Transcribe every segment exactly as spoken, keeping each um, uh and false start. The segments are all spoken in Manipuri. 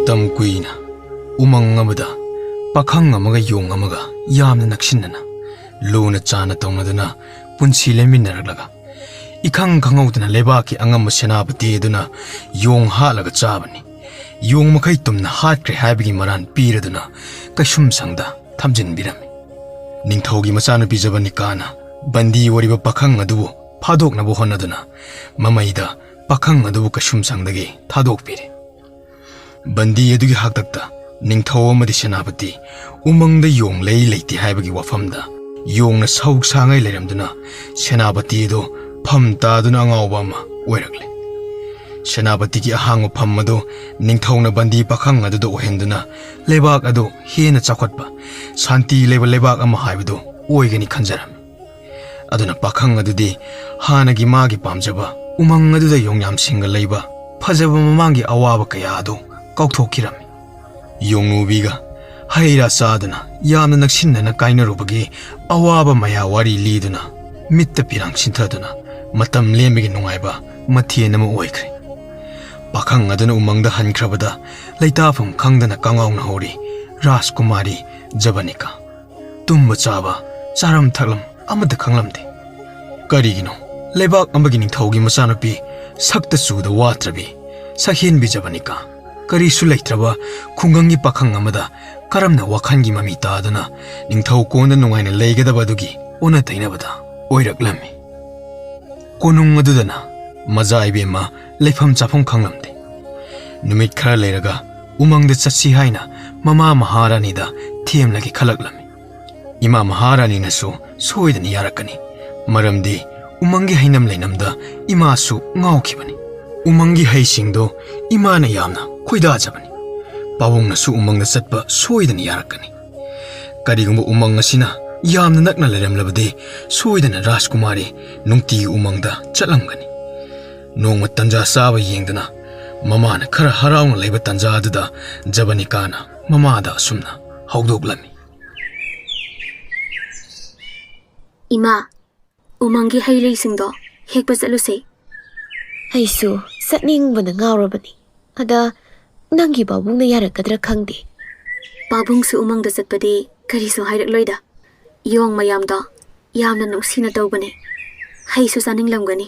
ꯃꯇꯝ ꯀꯨꯏꯅ ꯎꯃꯪ ꯑꯃꯗ ꯄꯥꯈꯪ ꯑꯃꯒ ꯌꯣꯡ ꯑꯃꯒ ꯌꯥꯝꯅ ꯅꯛꯁꯤꯟꯅꯅ ꯂꯨꯅ ꯆꯥꯟꯅ ꯇꯧꯅꯗꯨꯅ ꯄꯨꯟꯁꯤ ꯂꯦꯟꯃꯤꯟꯅꯔꯛꯂꯒ, ꯏꯈꯪ ꯈꯪꯍꯧꯗꯅ ꯂꯩꯕꯥꯛꯀꯤ ꯑꯉꯝꯕ ꯁꯦꯅꯥꯄꯇꯤ ꯑꯗꯨꯅ ꯌꯣꯡ ꯍꯥꯠꯂꯒ ꯆꯥꯕꯅꯤ꯫ ꯌꯣꯡ ꯃꯈꯩ ꯇꯨꯝꯅ ꯍꯥꯠꯈ꯭ꯔꯦ ꯍꯥꯏꯕꯒꯤ ꯃꯔꯥꯜ ꯄꯤꯔꯗꯨꯅ ꯀꯩꯁꯨꯝꯁꯪꯗ ꯊꯝꯖꯤꯟꯕꯤꯔꯝꯃꯤ꯫ ꯅꯤꯡꯊꯧꯒꯤ ꯃꯆꯥꯅꯨꯄꯤ ꯖꯕꯅꯤꯀꯥꯅ ꯕꯟꯗꯤ ꯑꯣꯏꯔꯤꯕ ꯄꯥꯈꯪ ꯑꯗꯨꯕꯨ ꯐꯥꯗꯣꯛꯅꯕ ꯍꯣꯠꯅꯗꯨꯅ ꯃꯃꯩꯗ ꯄꯥꯈꯪ ꯑꯗꯨꯕꯨ ꯀꯩꯁꯨꯝꯁꯪꯗꯒꯤ ꯊꯥꯗꯣꯛꯄꯤꯔꯦ꯫ ꯕꯟꯗꯤ ꯑꯗꯨꯒꯤ ꯍꯥꯛꯇꯛꯇ ꯅꯤꯡꯊꯧ ꯑꯃꯗꯤ ꯁꯦꯅꯥꯄꯇꯤ ꯎꯃꯪꯗ ꯌꯣꯡ ꯂꯩ ꯂꯩꯇꯦ ꯍꯥꯏꯕꯒꯤ ꯋꯥꯐꯝꯗ ꯌꯣꯡꯅ ꯁꯧ ꯁꯥꯉꯩ ꯂꯩꯔꯝꯗꯨꯅ ꯁꯦꯅꯥꯄꯇꯤ ꯑꯗꯨ ꯐꯝ ꯇꯥꯗꯨꯅ ꯑꯉꯥꯎꯕ ꯑꯃ ꯑꯣꯏꯔꯛꯂꯦ꯫ ꯁꯦꯅꯥꯄꯇꯤꯒꯤ ꯑꯍꯥꯡꯕ ꯐꯝ ꯑꯗꯨ ꯅꯤꯡꯊꯧꯅ ꯕꯟꯗꯤ ꯄꯥꯈꯪ ꯑꯗꯨꯗ ꯑꯣꯏꯍꯟꯗꯨꯅ ꯂꯩꯕꯥꯛ ꯑꯗꯨ ꯍꯦꯟꯅ ꯆꯥꯎꯈꯠꯄ, ꯁꯥꯟꯇꯤ ꯂꯩꯕ ꯂꯩꯕꯥꯛ ꯑꯃ ꯍꯥꯏꯕꯗꯨ ꯑꯣꯏꯒꯅꯤ ꯈꯟꯖꯔꯝꯃꯤ꯫ ꯑꯗꯨꯅ ꯄꯥꯈꯪ ꯑꯗꯨꯗꯤ ꯍꯥꯟꯅꯒꯤ ꯃꯥꯒꯤ ꯄꯥꯝꯖꯕ ꯎꯃꯪ ꯑꯗꯨꯗ ꯌꯣꯡꯌꯥꯝꯁꯤꯡꯒ ꯂꯩꯕ ꯐꯖꯕ ꯃꯃꯥꯡꯒꯤ ꯑꯋꯥꯕ ꯀꯌꯥ ꯑꯗꯨ ꯀꯥꯎꯊꯣꯛꯈꯤꯔꯝꯃꯤ꯫ ꯌꯣꯡꯅꯨꯕꯤꯒ ꯍꯩ ꯔꯥ ꯆꯥꯗꯨꯅ ꯌꯥꯝꯅ ꯅꯛꯁꯤꯟꯅꯅ ꯀꯥꯏꯅꯔꯨꯕꯒꯤ ꯑꯋꯥꯕ ꯃꯌꯥ ꯋꯥꯔꯤ ꯂꯤꯗꯨꯅ ꯃꯤꯠꯇ ꯄꯤꯔꯥꯡ ꯁꯤꯟꯊꯗꯨꯅ ꯃꯇꯝ ꯂꯦꯟꯕꯒꯤ ꯅꯨꯡꯉꯥꯏꯕ ꯃꯊꯦꯜ ꯑꯃ ꯑꯣꯏꯈ꯭ꯔꯦ꯫ ꯄꯥꯈꯪ ꯑꯗꯨꯅ ꯎꯃꯪꯗ ꯍꯟꯈ꯭ꯔꯕꯗ ꯂꯩꯇꯥꯐꯝ ꯈꯪꯗꯅ ꯀꯉꯥꯎꯅ ꯍꯧꯔꯤ ꯔꯥꯖꯀꯨꯃꯥꯔꯤ ꯖꯕꯅꯤꯀꯥ꯫ ꯇꯨꯝꯕ ꯆꯥꯕ, ꯆꯥꯔꯝ ꯊꯛꯂꯝ ꯑꯃꯠꯇ ꯈꯪꯂꯝꯗꯦ꯫ ꯀꯔꯤꯒꯤꯅꯣ ꯂꯩꯕꯥꯛ ꯑꯃꯒꯤ ꯅꯤꯡꯊꯧꯒꯤ ꯃꯆꯥꯅꯨꯄꯤ ꯁꯛꯇ ꯆꯨꯗ ꯋꯥꯠꯇ꯭ꯔꯕꯤ ꯁꯛꯍꯦꯟꯕꯤ ꯖꯕꯅꯤꯀꯥ ꯀꯔꯤꯁꯨ ꯂꯩꯇ꯭ꯔꯕ ꯈꯨꯡꯒꯪꯒꯤ ꯄꯥꯈꯪ ꯑꯃꯗ ꯀꯔꯝꯅ ꯋꯥꯈꯜꯒꯤ ꯃꯃꯤ ꯇꯥꯗꯨꯅ ꯅꯤꯡꯊꯧ ꯀꯣꯟꯗ ꯅꯨꯡꯉꯥꯏꯅ ꯂꯩꯒꯗꯕ ꯑꯗꯨꯒꯤ ꯑꯣꯟꯅ ꯇꯩꯅꯕꯗ ꯑꯣꯏꯔꯛꯂꯝꯃꯤ꯫ ꯀꯣꯅꯨꯡ ꯑꯗꯨꯗꯅ ꯃꯖꯥ ꯏꯕꯦꯝꯃ ꯂꯩꯐꯝ ꯆꯥꯐꯝ ꯈꯪꯂꯝꯗꯦ꯫ ꯅꯨꯃꯤꯠ ꯈꯔ ꯂꯩꯔꯒ ꯎꯃꯪꯗ ꯆꯠꯁꯤ ꯍꯥꯏꯅ ꯃꯃꯥ ꯃꯍꯥꯔꯥꯅꯤꯗ ꯊꯦꯝꯂꯒꯦ ꯈꯜꯂꯛꯂꯝꯃꯤ꯫ ꯏꯃꯥ ꯃꯍꯥꯔꯥꯅꯤꯅꯁꯨ ꯁꯣꯏꯗꯅ ꯌꯥꯔꯛꯀꯅꯤ, ꯃꯔꯝꯗꯤ ꯎꯃꯪꯒꯤ ꯍꯩꯅꯝ ꯂꯩꯅꯝꯗ ꯏꯃꯥꯁꯨ ꯉꯥꯎꯈꯤꯕꯅꯤ꯫ ꯎꯃꯪꯒꯤ ꯍꯩꯁꯤꯡꯗꯣ ꯏꯃꯥꯅ ꯌꯥꯝꯅ ꯈꯣꯏꯗꯥꯖꯕꯅꯤ꯫ ꯄꯥꯕꯨꯡꯅꯁꯨ ꯎꯃꯪꯗ ꯆꯠꯄ ꯁꯣꯏꯗꯅ ꯌꯥꯔꯛꯀꯅꯤ꯫ ꯀꯔꯤꯒꯨꯝꯕ ꯎꯃꯪ ꯑꯁꯤꯅ ꯌꯥꯝꯅ ꯅꯛꯅ ꯂꯩꯔꯝꯂꯕꯗꯤ ꯁꯣꯏꯗꯅ ꯔꯥꯖꯀꯨꯃꯥꯔꯤ ꯅꯨꯡꯇꯤꯒꯤ ꯎꯃꯪꯗ ꯆꯠꯂꯝꯒꯅꯤ꯫ ꯅꯣꯡꯃ ꯇꯟꯖꯥ ꯆꯥꯕ ꯌꯦꯡꯗꯨꯅ ꯃꯃꯥꯅ ꯈꯔ ꯍꯔꯥꯎꯅ ꯂꯩꯕ ꯇꯟꯖꯥ ꯑꯗꯨꯗ ꯖꯕꯅꯤꯀꯥꯅ ꯃꯃꯥꯗ ꯑꯁꯨꯝꯅ ꯍꯧꯗꯣꯛꯂꯝꯃꯤ꯫ "ꯏꯃꯥ, ꯎꯃꯪꯒꯤ ꯍꯩ ꯂꯩꯁꯤꯡꯗꯣ ꯍꯦꯛꯄ ꯆꯠꯂꯨꯁꯦ꯫" ꯑꯩꯁꯨ ꯆꯠꯅꯤꯡꯕꯅ ꯉꯥꯎꯔꯕꯅꯤ꯫ ꯑꯗ ꯅꯪꯒꯤ ꯄꯥꯕꯨꯡꯅ ꯌꯥꯔꯛꯀꯗ꯭ꯔꯥ ꯈꯪꯗꯦ꯫ ꯄꯥꯕꯨꯡꯁꯨ ꯎꯃꯪꯗ ꯆꯠꯄꯗꯤ ꯀꯔꯤꯁꯨ ꯍꯥꯏꯔꯛꯂꯣꯏꯗ꯫ ꯌꯣꯡ ꯃꯌꯥꯝꯗꯣ ꯌꯥꯝꯅ ꯅꯨꯡꯁꯤꯅ ꯇꯧꯕꯅꯦ꯫ ꯍꯩꯁꯨ ꯆꯥꯅꯤꯡꯂꯝꯒꯅꯤ꯫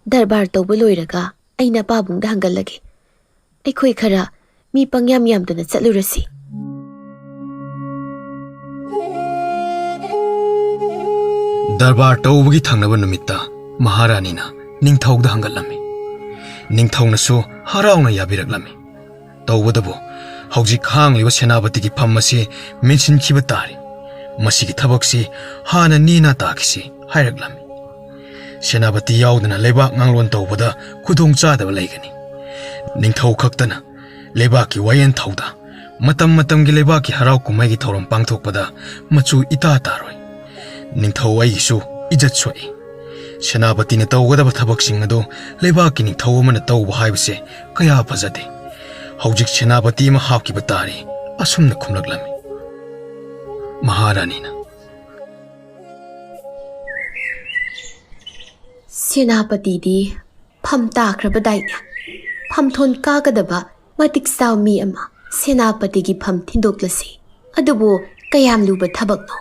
ꯗꯔꯕꯥꯔ ꯇꯧꯕ ꯂꯣꯏꯔꯒ ꯑꯩꯅ ꯄꯥꯕꯨꯡꯗ ꯍꯪꯒꯠꯂꯒꯦ꯫ ꯑꯩꯈꯣꯏ ꯈꯔ ꯃꯤ ꯄꯪꯌꯥꯝ ꯌꯥꯝꯗꯅ ꯆꯠꯂꯨꯔꯁꯤ꯫ ꯗꯔꯕꯥꯔ ꯇꯧꯕꯒꯤ ꯊꯪꯅꯕ ꯅꯨꯃꯤꯠꯇ ꯃꯍꯥꯔꯥꯅꯤꯅ ꯅꯤꯡꯊꯧꯗ ꯍꯪꯒꯠꯂꯝꯃꯤ꯫ ꯅꯤꯡꯊꯧꯅꯁꯨ ꯍꯔꯥꯎꯅ ꯌꯥꯕꯤꯔꯛꯂꯝꯃꯤ꯫ ꯇꯧꯕꯇꯕꯨ ꯍꯧꯖꯤꯛ ꯍꯥꯡꯂꯤꯕ ꯁꯦꯅꯥꯄꯇꯤꯒꯤ ꯐꯝ ꯑꯁꯤ ꯃꯦꯟꯁꯤꯟꯈꯤꯕ ꯇꯥꯔꯤ꯫ ꯃꯁꯤꯒꯤ ꯊꯕꯛꯁꯤ ꯍꯥꯟꯅ ꯅꯦꯅꯥ ꯇꯥꯈꯤꯁꯤ ꯍꯥꯏꯔꯛꯂꯝꯃꯤ꯫ ꯁꯦꯅꯥꯄꯇꯤ ꯌꯥꯎꯗꯅ ꯂꯩꯕꯥꯛ ꯉꯥꯡꯂꯣꯟ ꯇꯧꯕꯗ ꯈꯨꯗꯣꯡꯆꯥꯗꯕ ꯂꯩꯒꯅꯤ꯫ ꯅꯤꯡꯊꯧ ꯈꯛꯇꯅ ꯂꯩꯕꯥꯛꯀꯤ ꯋꯥꯌꯦꯟ ꯊꯧꯗ, ꯃꯇꯝ ꯃꯇꯝꯒꯤ ꯂꯩꯕꯥꯛꯀꯤ ꯍꯔꯥꯎ ꯀꯨꯝꯍꯩꯒꯤ ꯊꯧꯔꯝ ꯄꯥꯡꯊꯣꯛꯄꯗ ꯃꯆꯨ ꯏꯇꯥ ꯇꯥꯔꯣꯏ꯫ ꯅꯤꯡꯊꯧ ꯑꯩꯒꯤꯁꯨ ꯏꯖꯠ ꯁꯣꯛꯏ꯫ ꯁꯦꯅꯥꯄꯇꯤꯅ ꯇꯧꯒꯗꯕ ꯊꯕꯛꯁꯤꯡ ꯑꯗꯨ ꯂꯩꯕꯥꯛꯀꯤ ꯅꯤꯡꯊꯧ ꯑꯃꯅ ꯇꯧꯕ ꯍꯥꯏꯕꯁꯦ ꯀꯌꯥ ꯐꯖꯗꯦ꯫ ꯍꯧꯖꯤꯛ ꯁꯦꯅꯥꯄꯇꯤ ꯑꯃ ꯍꯥꯞꯈꯤꯕ ꯇꯥꯔꯦ꯫ ꯑꯁꯨꯝꯅ ꯈꯨꯝꯂꯛꯂꯝꯃꯤ꯫ ꯃꯍꯥꯔꯥꯅꯤꯅ, ꯁꯦꯅꯥꯄꯇꯤꯗꯤ ꯐꯝ ꯇꯥꯈ꯭ꯔꯕꯗꯥꯏꯅꯦ? ꯐꯝꯊꯣꯟ ꯀꯥꯒꯗꯕ ꯃꯇꯤꯛ ꯆꯥꯕ ꯃꯤ ꯑꯃ ꯁꯦꯅꯥꯄꯇꯤꯒꯤ ꯐꯝ ꯊꯤꯟꯗꯣꯛꯂꯁꯤ꯫ ꯑꯗꯨꯕꯨ ꯀꯌꯥꯝ ꯂꯨꯕ ꯊꯕꯛꯅꯣ?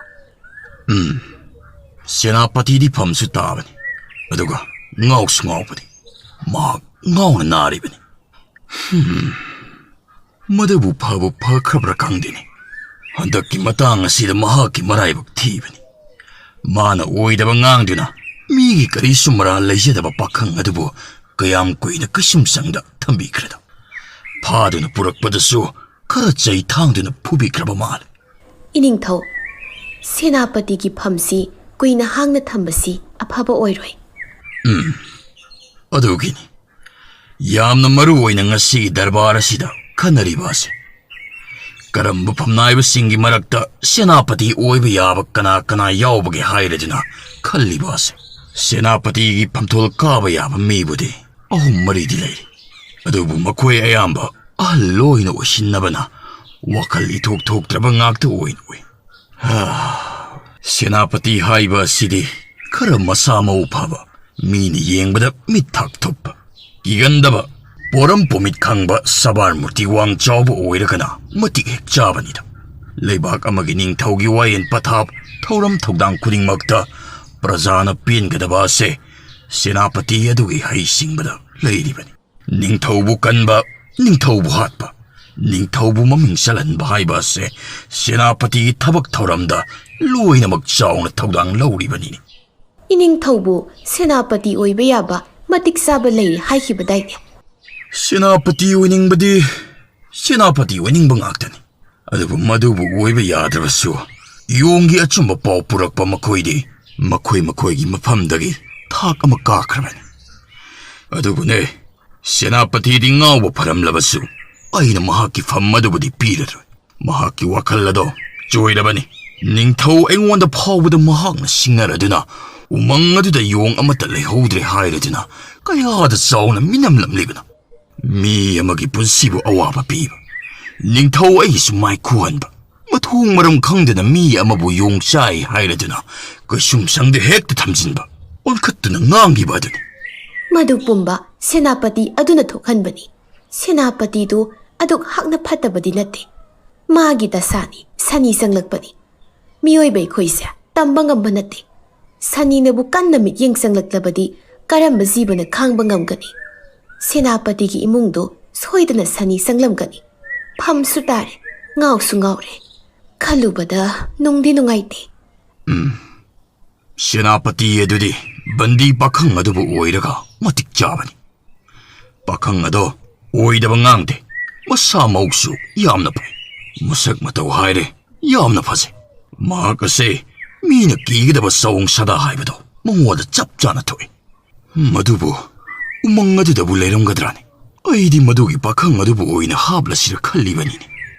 ꯎꯝ, ꯁꯦꯅꯥꯄꯇꯤꯗꯤ ꯐꯝꯁꯨ ꯇꯥꯕꯅꯤ, ꯑꯗꯨꯒ ꯉꯥꯎꯁꯨ ꯉꯥꯎꯕꯅꯤ꯫ ꯃꯍꯥꯛ ꯉꯥꯎꯅ ꯅꯥꯔꯤꯕꯅꯤ꯫ ꯍꯝ, ꯃꯗꯨꯕꯨ ꯐꯕꯨ ꯐꯈ꯭ꯔꯕ꯭ꯔꯥ ꯈꯪꯗꯦꯅꯦ꯫ ꯍꯟꯗꯛꯀꯤ ꯃꯇꯥꯡ ꯑꯁꯤꯗ ꯃꯍꯥꯛꯀꯤ ꯃꯔꯥꯏꯕꯛ ꯊꯤꯕꯅꯤ꯫ ꯃꯥꯅ ꯑꯣꯏꯗꯕ ꯉꯥꯡꯗꯨꯅ ꯃꯤꯒꯤ ꯀꯔꯤꯁꯨ ꯃꯔꯥꯜ ꯂꯩꯖꯗꯕ ꯄꯥꯈꯪ ꯑꯗꯨꯕꯨ ꯀꯌꯥꯝ ꯀꯨꯏꯅ ꯀꯩꯁꯨꯝꯁꯪꯗ ꯊꯝꯕꯤꯈ꯭ꯔꯗ? ꯐꯥꯗꯨꯅ ꯄꯨꯔꯛꯄꯗꯁꯨ ꯈꯔ ꯆꯩ ꯊꯥꯡꯗꯨꯅ ꯐꯨꯕꯤꯈ꯭ꯔꯕ ꯃꯥꯜꯂꯦ꯫ ꯏꯅꯤꯡꯊꯧ, ꯁꯦꯅꯥꯄꯇꯤꯒꯤ ꯐꯝꯁꯤ ꯀꯨꯏꯅ ꯍꯥꯡꯅ ꯊꯝꯕꯁꯤ ꯑꯐꯕ ꯑꯣꯏꯔꯣꯏ꯫ ꯎꯝ, ꯑꯗꯨꯒꯤꯅꯤ ꯌꯥꯝꯅ ꯃꯔꯨ ꯑꯣꯏꯅ ꯉꯁꯤꯒꯤ ꯗꯔꯕꯥꯔ ꯑꯁꯤꯗ ꯈꯟꯅꯔꯤꯕ ꯑꯁꯦ꯫ ꯀꯔꯝꯕ ꯐꯝꯅꯥꯏꯕꯁꯤꯡꯒꯤ ꯃꯔꯛꯇ ꯁꯦꯅꯥꯄꯇꯤ ꯑꯣꯏꯕ ꯌꯥꯕ ꯀꯅꯥ ꯀꯅꯥ ꯌꯥꯎꯕꯒꯦ ꯍꯥꯏꯔꯗꯨꯅ ꯈꯜꯂꯤꯕ ꯑꯁꯦ꯫ ꯁꯦꯅꯥꯄꯇꯤꯒꯤ ꯐꯝꯊꯣꯜ ꯀꯥꯕ ꯌꯥꯕ ꯃꯤꯕꯨꯗꯤ ꯑꯍꯨꯝ ꯃꯔꯤꯗꯤ ꯂꯩꯔꯤ, ꯑꯗꯨꯕꯨ ꯃꯈꯣꯏ ꯑꯌꯥꯝꯕ ꯑꯍꯜ ꯂꯣꯏꯅ ꯑꯣꯏꯁꯤꯟꯅꯕꯅ ꯋꯥꯈꯜ ꯏꯊꯣꯛ ꯊꯣꯛꯇ꯭ꯔꯕ ꯉꯥꯛꯇ ꯑꯣꯏꯅ ꯎꯏ꯫ ꯍꯥ, ꯁꯦꯅꯥꯄꯇꯤ ꯍꯥꯏꯕ ꯑꯁꯤꯗꯤ ꯈꯔ ꯃꯁꯥ ꯃꯎ ꯐꯕ, ꯃꯤꯅ ꯌꯦꯡꯕꯗ ꯃꯤꯠ ꯊꯥꯛ ꯊꯨꯞꯄ, ꯀꯤꯒꯟꯗꯕ, ꯄꯣꯔꯝ ꯄꯨꯃꯤꯠ ꯈꯪꯕ ꯁꯕꯥꯔꯃꯨꯔꯇꯤ ꯋꯥꯡ ꯆꯥꯎꯕ ꯑꯣꯏꯔꯒꯅ ꯃꯇꯤꯛ ꯍꯦꯛ ꯆꯥꯕꯅꯤꯗ꯫ ꯂꯩꯕꯥꯛ ꯑꯃꯒꯤ ꯅꯤꯡꯊꯧꯒꯤ ꯋꯥꯌꯦꯟ ꯄꯊꯥꯞ, ꯊꯧꯔꯝ ꯊꯧꯗꯥꯡ ꯈꯨꯗꯤꯡꯃꯛꯇ ꯄ꯭ꯔꯖꯥꯅ ꯄꯦꯟꯒꯗꯕ ꯑꯁꯦ ꯁꯦꯅꯥꯄꯇꯤ ꯑꯗꯨꯒꯤ ꯍꯩꯁꯤꯡꯕꯗ ꯂꯩꯔꯤꯕꯅꯤ꯫ ꯅꯤꯡꯊꯧꯕꯨ ꯀꯟꯕ, ꯅꯤꯡꯊꯧꯕꯨ ꯍꯥꯠꯄ, ꯅꯤꯡꯊꯧꯕꯨ ꯃꯃꯤꯡ ꯆꯠꯍꯟꯕ ꯍꯥꯏꯕ ꯑꯁꯦ ꯁꯦꯅꯥꯄꯇꯤꯒꯤ ꯊꯕꯛ ꯊꯧꯔꯝꯗ ꯂꯣꯏꯅꯃꯛ ꯆꯥꯎꯅ ꯊꯧꯗꯥꯡ ꯂꯧꯔꯤꯕꯅꯤꯅꯦ꯫ ꯏꯅꯤꯡꯊꯧꯕꯨ ꯁꯦꯅꯥꯄꯇꯤ ꯑꯣꯏꯕ ꯌꯥꯕ ꯃꯇꯤꯛ ꯆꯥꯕ ꯂꯩꯔꯦ ꯍꯥꯏꯈꯤꯕꯗꯥꯏꯅꯦ? ꯁꯦꯅꯥꯄꯇꯤ ꯑꯣꯏꯅꯤꯡꯕꯗꯤ ꯁꯦꯅꯥꯄꯇꯤ ꯑꯣꯏꯅꯤꯡꯕ ꯉꯥꯛꯇꯅꯤ꯫ ꯑꯗꯨꯕꯨ ꯃꯗꯨꯕꯨ ꯑꯣꯏꯕ ꯌꯥꯗ꯭ꯔꯕꯁꯨ, ꯌꯣꯡꯒꯤ ꯑꯆꯨꯝꯕ ꯄꯥꯎ ꯄꯨꯔꯛꯄ ꯃꯈꯣꯏꯗꯤ ꯃꯈꯣꯏ ꯃꯈꯣꯏꯒꯤ ꯃꯐꯝꯗꯒꯤ ꯊꯥꯛ ꯑꯃ ꯀꯥꯈ꯭ꯔꯕꯅꯤ꯫ ꯑꯗꯨꯕꯨꯅꯦ, ꯁꯦꯅꯥꯄꯇꯤꯗꯤ ꯉꯥꯎꯕ ꯐꯔꯝꯂꯕꯁꯨ, ꯑꯩꯅ ꯃꯍꯥꯛꯀꯤ ꯐꯝ ꯑꯗꯨꯕꯨꯗꯤ ꯄꯤꯔꯔꯣꯏ꯫ ꯃꯍꯥꯛꯀꯤ ꯋꯥꯈꯜ ꯑꯗꯣ ꯆꯣꯏꯔꯕꯅꯤ꯫ ꯅꯤꯡꯊꯧ ꯑꯩꯉꯣꯟꯗ ꯐꯥꯎꯕꯗ ꯃꯍꯥꯛꯅ ꯁꯤꯡꯅꯔꯗꯨꯅ ꯎꯃꯪ ꯑꯗꯨꯗ ꯌꯣꯡ ꯑꯃꯠꯇ ꯂꯩꯍꯧꯗ꯭ꯔꯦ ꯍꯥꯏꯔꯗꯨꯅ ꯀꯌꯥꯗ ꯆꯥꯎꯅ ꯃꯤꯅꯝꯂꯝꯂꯤꯕꯅꯣ꯫ ꯃꯤ ꯑꯃꯒꯤ ꯄꯨꯟꯁꯤꯕꯨ ꯑꯋꯥꯕ ꯄꯤꯕ, ꯅꯤꯡꯊꯧ ꯑꯩꯒꯤꯁꯨ ꯃꯥꯏ ꯈꯨꯍꯟꯕ, ꯃꯊꯣꯡ ꯃꯔꯝ ꯈꯪꯗꯅ ꯃꯤ ꯑꯃꯕꯨ ꯌꯣꯡ ꯆꯥꯏ ꯍꯥꯏꯔꯗꯨꯅ ꯀꯩꯁꯨꯝꯁꯪꯗ ꯍꯦꯛꯇ ꯊꯝꯖꯤꯟꯕ, ꯑꯣꯟꯈꯠꯇꯨꯅ ꯉꯥꯡꯈꯤꯕ ꯑꯗꯨꯅꯤ꯫ ꯃꯗꯨ ꯄꯨꯝꯕ ꯁꯦꯅꯥꯄꯇꯤ ꯑꯗꯨꯅ ꯊꯣꯛꯍꯟꯕꯅꯤ꯫ ꯁꯦꯅꯥꯄꯇꯤꯗꯨ ꯑꯗꯨꯛ ꯍꯛꯅ ꯐꯠꯇꯕꯗꯤ ꯅꯠꯇꯦ꯫ ꯃꯥꯒꯤ ꯗꯁꯥꯅꯤ, ꯁꯅꯤ ꯆꯪꯂꯛꯄꯅꯤ꯫ ꯃꯤꯑꯣꯏꯕ ꯑꯩꯈꯣꯏꯁꯦ ꯇꯝꯕ ꯉꯝꯕ ꯅꯠꯇꯦ꯫ ꯁꯅꯤꯅꯕꯨ ꯀꯟꯅ ꯃꯤꯠꯌꯦꯡ ꯆꯪꯂꯛꯂꯕꯗꯤ ꯀꯔꯝꯕ ꯖꯤꯕꯅ ꯈꯥꯡꯕ ꯉꯝꯒꯅꯤ? ꯁꯦꯅꯥꯄꯇꯤꯒꯤ ꯏꯃꯨꯡꯗꯨ ꯁꯣꯏꯗꯅ ꯁꯅꯤ ꯆꯪꯂꯝꯒꯅꯤ꯫ ꯐꯝꯁꯨ ꯇꯥꯔꯦ, ꯉꯥꯎꯁꯨ ꯉꯥꯎꯔꯦ꯫ ꯈꯜꯂꯨꯕꯗ ꯅꯨꯡꯗꯤ ꯅꯨꯡꯉꯥꯏꯇꯦ꯫ ꯎꯝ, ꯁꯦꯅꯥꯄꯇꯤ ꯑꯗꯨꯗꯤ ꯕꯟꯗꯤ ꯄꯥꯈꯪ ꯑꯗꯨꯕꯨ ꯑꯣꯏꯔꯒ ꯃꯇꯤꯛ ꯆꯥꯕꯅꯤ꯫ ꯄꯥꯈꯪ ꯑꯗꯣ ꯑꯣꯏꯗꯕ ꯉꯥꯡꯗꯦ꯫ ꯃꯁꯥ ꯃꯎꯁꯨ ꯌꯥꯝꯅ ꯐꯩ꯫ ꯃꯁꯛ ꯃꯇꯧ ꯍꯥꯏꯔꯦ, ꯌꯥꯝꯅ ꯐꯖꯩ꯫ ꯃꯍꯥꯛ ꯑꯁꯦ ꯃꯤꯅ ꯀꯤꯒꯗꯕ ꯆꯑꯣꯡ ꯁꯥꯗꯥ ꯍꯥꯏꯕꯗꯣ ꯃꯉꯣꯟꯗ ꯆꯞ ꯆꯥꯅ ꯊꯣꯛꯏ꯫ ꯃꯗꯨꯕꯨ ꯎꯃꯪ ꯑꯗꯨꯗꯕꯨ ꯂꯩꯔꯝꯒꯗ꯭ꯔꯥꯅꯦ? ꯑꯩꯗꯤ ꯃꯗꯨꯒꯤ ꯄꯥꯈꯪ ꯑꯗꯨꯕꯨ ꯑꯣꯏꯅ ꯍꯥꯞꯂꯁꯤꯔ ꯈꯜꯂꯤꯕꯅꯤꯅꯦ꯫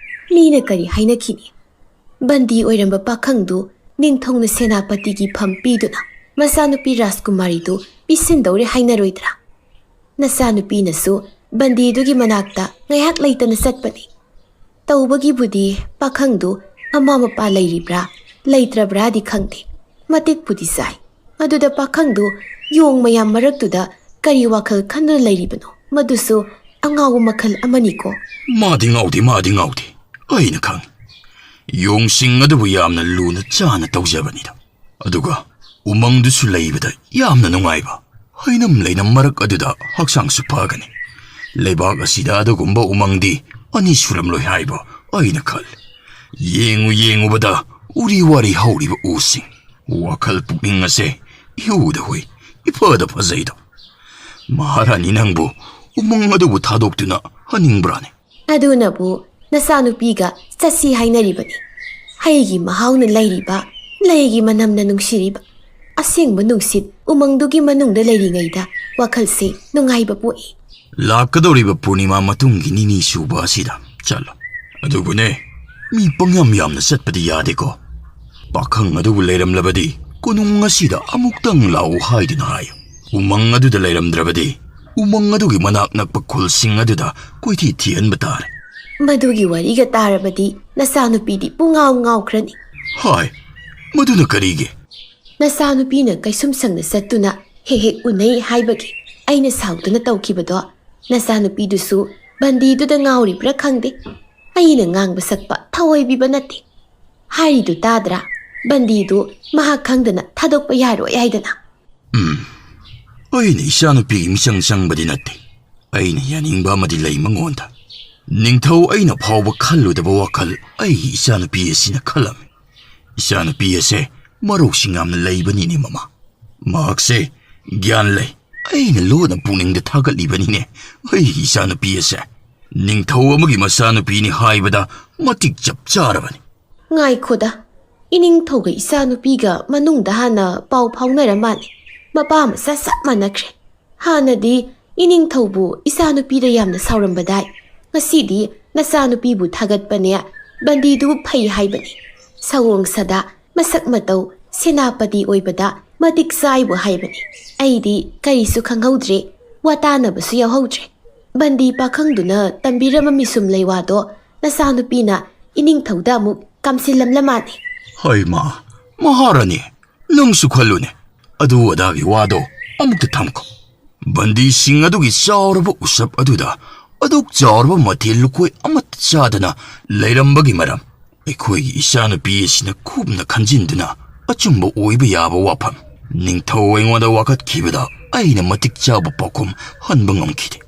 ꯃꯤꯅ ꯀꯔꯤ ꯍꯥꯏꯅꯈꯤꯅꯤ? ꯕꯟꯗꯤ ꯑꯣꯏꯔꯝꯕ ꯄꯥꯈꯪꯗꯨ ꯅꯤꯡꯊꯧꯅ ꯁꯦꯅꯥꯄꯇꯤꯒꯤ ꯐꯝ ꯄꯤꯗꯨꯅ ꯃꯆꯥꯅꯨꯄꯤ ꯔꯥꯖꯀꯨꯃꯥꯔꯤꯗꯨ ꯄꯤꯁꯤꯟꯗꯧꯔꯦ ꯍꯥꯏꯅꯔꯣꯏꯗ꯭ꯔꯥ? ꯅꯆꯥꯅꯨꯄꯤꯅꯁꯨ ꯕꯟꯗꯤꯗꯨꯒꯤ ꯃꯅꯥꯛꯇ ꯉꯥꯏꯍꯥꯛ ꯂꯩꯇꯅ ꯆꯠꯄꯅꯤ꯫ ꯇꯧꯕꯒꯤꯕꯨꯗꯤ ꯄꯥꯈꯪꯗꯨ ꯃꯃꯥ ꯃꯄꯥ ꯂꯩꯔꯤꯕ꯭ꯔꯥ ꯂꯩꯇ꯭ꯔꯕ꯭ꯔꯥꯗꯤ ꯈꯪꯗꯦ, ꯃꯇꯤꯛꯄꯨꯗꯤ ꯆꯥꯏ꯫ ꯑꯗꯨꯗ ꯄꯥꯈꯪꯗꯨ ꯌꯣꯡ ꯃꯌꯥꯝ ꯃꯔꯛꯇꯨꯗ ꯀꯔꯤ ꯋꯥꯈꯜ ꯈꯟꯗꯨꯅ ꯂꯩꯔꯤꯕꯅꯣ, ꯃꯗꯨꯁꯨ ꯑꯉꯥꯎꯕ ꯃꯈꯜ ꯑꯃꯅꯤꯀꯣ꯫ ꯃꯥꯗꯤ ꯉꯥꯎꯗꯦ, ꯃꯥꯗꯤ ꯉꯥꯎꯗꯦ꯫ ꯑꯩꯅ ꯈꯪꯏ꯫ ꯌꯣꯡꯁꯤꯡ ꯑꯗꯨꯕꯨ ꯌꯥꯝꯅ ꯂꯨꯅ ꯆꯥꯅ ꯇꯧꯖꯕꯅꯤꯗ꯫ ꯑꯗꯨꯒ ꯎꯃꯪꯗꯨꯁꯨ ꯂꯩꯕꯗ ꯌꯥꯝꯅ ꯅꯨꯡꯉꯥꯏꯕ꯫ ꯍꯩꯅꯝ ꯂꯩꯅꯝ ꯃꯔꯛ ꯑꯗꯨꯗ ꯍꯛꯆꯥꯡꯁꯨ ꯐꯒꯅꯤ꯫ ꯂꯩꯕꯥꯛ ꯑꯁꯤꯗ ꯑꯗꯨꯒꯨꯝꯕ ꯎꯃꯪꯗꯤ ꯑꯅꯤ ꯁꯨꯔꯝꯂꯣꯏ ꯍꯥꯏꯕ ꯑꯩꯅ ꯈꯜꯂꯤ꯫ ꯌꯦꯡꯉꯨ ꯌꯦꯡꯉꯨꯕꯗ ꯎꯔꯤ ꯋꯥꯔꯤ ꯍꯧꯔꯤꯕ ꯎꯁꯤꯡ꯫ ꯋꯥꯈꯜ ꯄꯨꯛꯅꯤꯡ ꯑꯁꯦ ꯏꯍꯨꯗ ꯍꯨꯏ, ꯏꯐꯗ ꯐꯖꯩꯗꯣ꯫ ꯃꯍꯥꯔꯥꯅꯤ, ꯅꯪꯕꯨ ꯎꯃꯪ ꯑꯗꯨꯕꯨ ꯊꯥꯗꯣꯛꯇꯨꯅ ꯍꯟꯅꯤꯡꯕ꯭ꯔꯥꯅꯦ? ꯑꯗꯨꯅꯕꯨ ꯅꯆꯥꯅꯨꯄꯤꯒ ꯆꯠꯁꯤ ꯍꯥꯏꯅꯔꯤꯕꯅꯤ꯫ ꯍꯩꯒꯤ ꯃꯍꯥꯎꯅ ꯂꯩꯔꯤꯕ, ꯂꯩꯒꯤ ꯃꯅꯝꯅ ꯅꯨꯡꯁꯤꯔꯤꯕ, ꯑꯁꯦꯡꯕ ꯅꯨꯡꯁꯤꯠ ꯎꯃꯪꯗꯨꯒꯤ ꯃꯅꯨꯡꯗ ꯂꯩꯔꯤꯉꯩꯗ ꯋꯥꯈꯜꯁꯦ ꯅꯨꯡꯉꯥꯏꯕ ꯄꯣꯛꯏ꯫ ꯂꯥꯛꯀꯗꯧꯔꯤꯕ ꯄꯨꯔꯅꯤꯃꯥ ꯃꯇꯨꯡꯒꯤ ꯅꯤꯅꯤ ꯁꯨꯕ ꯑꯁꯤꯗ ꯆꯠꯂꯣ꯫ ꯑꯗꯨꯕꯨꯅꯦ, ꯃꯤ ꯄꯪꯌꯥꯝ ꯌꯥꯝꯅ ꯆꯠꯄꯗꯤ ꯌꯥꯗꯦꯀꯣ꯫ ꯄꯥꯈꯪ ꯑꯗꯨꯕꯨ ꯂꯩꯔꯝꯂꯕꯗꯤ ꯀꯣꯅꯨꯡ ꯑꯁꯤꯗ ꯑꯃꯨꯛꯇꯪ ꯂꯥꯛꯎ ꯍꯥꯏꯗꯨꯅ ꯍꯥꯏꯌꯨ꯫ ꯎꯃꯪ ꯑꯗꯨꯗ ꯂꯩꯔꯝꯗ꯭ꯔꯕꯗꯤ ꯎꯃꯪ ꯑꯗꯨꯒꯤ ꯃꯅꯥꯛ ꯅꯛꯄ ꯈꯨꯜꯁꯤꯡ ꯑꯗꯨꯗ ꯀꯣꯏꯊꯤ ꯊꯤꯍꯟꯕ ꯇꯥꯔꯦ꯫ ꯃꯗꯨꯒꯤ ꯋꯥꯔꯤꯒ ꯇꯥꯔꯕꯗꯤ ꯅꯆꯥꯅꯨꯄꯤꯗꯤ ꯄꯨꯡꯉꯥꯎ ꯉꯥꯎꯈ꯭ꯔꯅꯤ꯫ ꯍꯥꯏ, ꯃꯗꯨꯅ ꯀꯔꯤꯒꯤ? ꯅꯆꯥꯅꯨꯄꯤꯅ ꯀꯩꯁꯨꯝꯁꯪꯗ ꯆꯠꯇꯨꯅ ꯍꯦꯛ ꯍꯦꯛ ꯎꯅꯩ ꯍꯥꯏꯕꯒꯤ ꯑꯩꯅ ꯁꯥꯎꯗꯨꯅ ꯇꯧꯈꯤꯕꯗꯣ ꯅꯆꯥꯅꯨꯄꯤꯗꯨꯁꯨ ꯕꯟꯗꯤꯗꯨꯗ ꯉꯥꯎꯔꯤꯕ꯭ꯔꯥ ꯈꯪꯗꯦ꯫ ꯑꯩꯅ ꯉꯥꯡꯕ ꯁꯛꯄ ꯊꯑꯣꯏꯕꯤꯕ ꯅꯠꯇꯦ꯫ ꯍꯥꯏꯔꯤꯗꯨ ꯇꯥꯗ꯭ꯔꯥ? ꯕꯟꯗꯤꯗꯨ ꯃꯍꯥꯛ ꯈꯪꯗꯅ ꯊꯥꯗꯣꯛꯄ ꯌꯥꯔꯣꯏ ꯍꯥꯏꯗꯅ꯫ ꯎꯝ, ꯑꯩꯅ ꯏꯆꯥꯅꯨꯄꯤꯒꯤ ꯃꯤꯆꯪ ꯆꯪꯕꯗꯤ ꯅꯠꯇꯦ꯫ ꯑꯩꯅ ꯌꯥꯅꯤꯡꯕ ꯑꯃꯗꯤ ꯂꯩ ꯃꯉꯣꯟꯗ꯫ ꯅꯤꯡꯊꯧ ꯑꯩꯅ ꯐꯥꯎꯕ ꯈꯜꯂꯨꯗꯕ ꯋꯥꯈꯜ ꯑꯩꯒꯤ ꯏꯆꯥꯅꯨꯄꯤ ꯑꯁꯤꯅ ꯈꯜꯂꯝꯃꯤ꯫ ꯏꯆꯥꯅꯨꯄꯤ ꯑꯁꯦ ꯃꯔꯧꯁꯤꯡ ꯌꯥꯝꯅ ꯂꯩꯕꯅꯤꯅꯦ, ꯃꯃꯥ꯫ ꯃꯍꯥꯛꯁꯦ ꯒ꯭ꯌꯥꯟ ꯂꯩ꯫ ꯑꯩꯅ ꯂꯣꯟꯅ ꯄꯨꯛꯅꯤꯡꯗ ꯊꯥꯒꯠꯂꯤꯕꯅꯤꯅꯦ, ꯑꯩꯒꯤ ꯏꯆꯥꯅꯨꯄꯤ ꯑꯁꯦ꯫ ꯅꯤꯡꯊꯧ ꯑꯃꯒꯤ ꯃꯆꯥꯅꯨꯄꯤꯅꯤ ꯍꯥꯏꯕꯗ ꯃꯇꯤꯛ ꯆꯞ ꯆꯥꯔꯕꯅꯤ꯫ ꯉꯥꯏꯈꯣꯗ, ꯏꯅꯤꯡꯊꯧꯒ ꯏꯆꯥꯅꯨꯄꯤꯒ ꯃꯅꯨꯡꯗ ꯍꯥꯟꯅ ꯄꯥꯎ ꯐꯥꯎꯅꯔ ꯃꯥꯜꯂꯦ꯫ ꯃꯄꯥ ꯃꯆꯥ ꯆꯞ ꯃꯥꯟꯅꯈ꯭ꯔꯦ꯫ ꯍꯥꯟꯅꯗꯤ ꯏꯅꯤꯡꯊꯧꯕꯨ ꯏꯆꯥꯅꯨꯄꯤꯗ ꯌꯥꯝꯅ ꯁꯥꯎꯔꯝꯕꯗꯥꯏ꯫ ꯉꯁꯤꯗꯤ ꯅꯆꯥꯅꯨꯄꯤꯕꯨ ꯊꯥꯒꯠꯄꯅꯦ, ꯕꯟꯗꯤꯗꯨ ꯐꯩ ꯍꯥꯏꯕꯅꯤ꯫ ꯁꯑꯣꯡ ꯁꯥꯗꯥ, ꯃꯁꯛ ꯃꯇꯧ, ꯁꯦꯅꯥꯄꯇꯤ ꯑꯣꯏꯕꯗ ꯃꯇꯤꯛ ꯆꯥꯏꯕꯨ ꯍꯥꯏꯕꯅꯤ꯫ ꯑꯩꯗꯤ ꯀꯔꯤꯁꯨ ꯈꯪꯍꯧꯗ꯭ꯔꯦ, ꯋꯥ ꯇꯥꯅꯕꯁꯨ ꯌꯥꯎꯍꯧꯗ꯭ꯔꯦ꯫ ꯕꯟꯗꯤ ꯄꯥꯈꯪꯗꯨꯅ ꯇꯝꯕꯤꯔꯝꯕ ꯃꯤꯁꯨꯝ ꯂꯩꯋꯥꯗꯣ ꯅꯆꯥꯅꯨꯄꯤꯅ ꯏꯅꯤꯡꯊꯧꯗ ꯑꯃꯨꯛ ꯀꯥꯝꯁꯤꯜꯂꯝꯂ ꯃꯥꯜꯂꯦ꯫ ꯍꯩꯃꯥ, ꯃꯍꯥꯔꯥꯅꯤ, ꯅꯪꯁꯨ ꯈꯜꯂꯨꯅꯦ꯫ ꯑꯗꯨ ꯑꯗꯥꯒꯤ ꯋꯥꯗꯣ ꯑꯃꯨꯛꯇ ꯊꯝꯈꯣ꯫ ꯕꯟꯗꯤꯁꯤꯡ ꯑꯗꯨꯒꯤ ꯆꯥꯎꯔꯕ ꯎꯁꯞ ꯑꯗꯨꯗ ꯑꯗꯨꯛ ꯆꯥꯎꯔꯕ ꯃꯊꯦꯜ ꯂꯨꯀꯣꯏ ꯑꯃꯠꯇ ꯆꯥꯗꯅ ꯂꯩꯔꯝꯕꯒꯤ ꯃꯔꯝ, ꯑꯩꯈꯣꯏꯒꯤ ꯏꯆꯥꯅꯨꯄꯤ ꯑꯁꯤꯅ ꯀꯨꯞꯅ ꯈꯟꯖꯤꯟꯗꯨꯅ ꯑꯆꯨꯝꯕ ꯑꯣꯏꯕ ꯌꯥꯕ ꯋꯥꯐꯝ ꯅꯤꯡꯊꯧ ꯑꯩꯉꯣꯟꯗ ꯋꯥꯀꯠꯈꯤꯕꯗ ꯑꯩꯅ ꯃꯇꯤꯛ ꯆꯥꯕ ꯄꯥꯎꯈꯨꯝ ꯍꯟꯕ ꯉꯝꯈꯤꯗꯦ꯫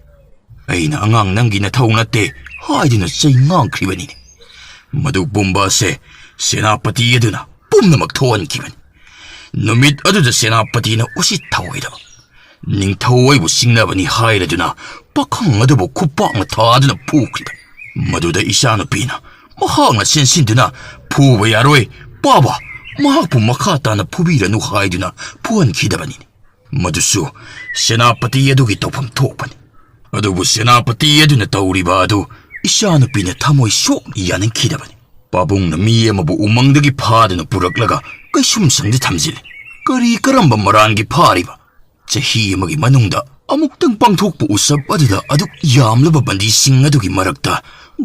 ꯑꯩꯅ "ꯑꯉꯥꯡ ꯅꯪꯒꯤ ꯅꯊꯧ ꯅꯠꯇꯦ" ꯍꯥꯏꯗꯨꯅ ꯆꯩ ꯉꯥꯡꯈ꯭ꯔꯤꯕꯅꯤꯅꯦ꯫ ꯃꯗꯨ ꯄꯨꯝꯕ ꯑꯁꯦ ꯁꯦꯅꯥꯄꯇꯤ ꯑꯗꯨꯅ ꯄꯨꯝꯅꯃꯛ ꯊꯣꯛꯍꯟꯈꯤꯕꯅꯤ꯫ ꯅꯨꯃꯤꯠ ꯑꯗꯨꯗ ꯁꯦꯅꯥꯄꯇꯤꯅ ꯎꯁꯤꯠ ꯊꯑꯣꯏꯗꯕ ꯅꯤꯡꯊꯧ ꯑꯩꯕꯨ ꯁꯤꯡꯅꯕꯅꯤ ꯍꯥꯏꯔꯗꯨꯅ ꯄꯥꯈꯪ ꯑꯗꯨꯕꯨ ꯈꯨꯄꯥꯛꯅ ꯊꯥꯗꯨꯅ ꯐꯨꯈ꯭ꯔꯤꯕ꯫ ꯃꯗꯨꯗ ꯏꯆꯥꯅꯨꯄꯤꯅ ꯃꯍꯥꯛꯅ ꯆꯦꯟꯁꯤꯟꯗꯨꯅ "ꯐꯨꯕ ꯌꯥꯔꯣꯏ, ꯄꯥꯕ, ꯃꯍꯥꯛꯄꯨ ꯃꯈꯥ ꯇꯥꯅ ꯐꯨꯕꯤꯔꯅꯨ" ꯍꯥꯏꯗꯨꯅ ꯐꯨꯍꯟꯈꯤꯗꯕꯅꯤꯅꯦ꯫ ꯃꯗꯨꯁꯨ ꯁꯦꯅꯥꯄꯇꯤ ꯑꯗꯨꯒꯤ ꯇꯧꯐꯝ ꯊꯣꯛꯄꯅꯤ꯫ ꯑꯗꯨꯕꯨ ꯁꯦꯅꯥꯄꯇꯤ ꯑꯗꯨꯅ ꯇꯧꯔꯤꯕ ꯑꯗꯨ ꯏꯆꯥꯅꯨꯄꯤꯅ ꯊꯃꯣꯏ ꯁꯣꯛꯅ ꯌꯥꯅꯤꯡꯈꯤꯗꯕꯅꯤ꯫ ꯄꯥꯕꯨꯡꯅ ꯃꯤ ꯑꯃꯕꯨ ꯎꯃꯪꯗꯒꯤ ꯐꯥꯗꯨꯅ ꯄꯨꯔꯛꯂꯒ ꯀꯩꯁꯨꯝꯁꯪꯗ ꯊꯝꯖꯤꯜꯂꯤ꯫ ꯀꯔꯤ ꯀꯔꯝꯕ ꯃꯔꯥꯟꯒꯤ ꯐꯥꯔꯤꯕ? ꯆꯍꯤ ꯑꯃꯒꯤ ꯃꯅꯨꯡꯗ ꯑꯃꯨꯛꯇꯪ ꯄꯥꯡꯊꯣꯛꯄ ꯎꯁꯞ ꯑꯗꯨꯗ ꯑꯗꯨꯛ ꯌꯥꯝꯂꯕ ꯕꯟꯗꯤꯁꯤꯡ ꯑꯗꯨꯒꯤ ꯃꯔꯛꯇ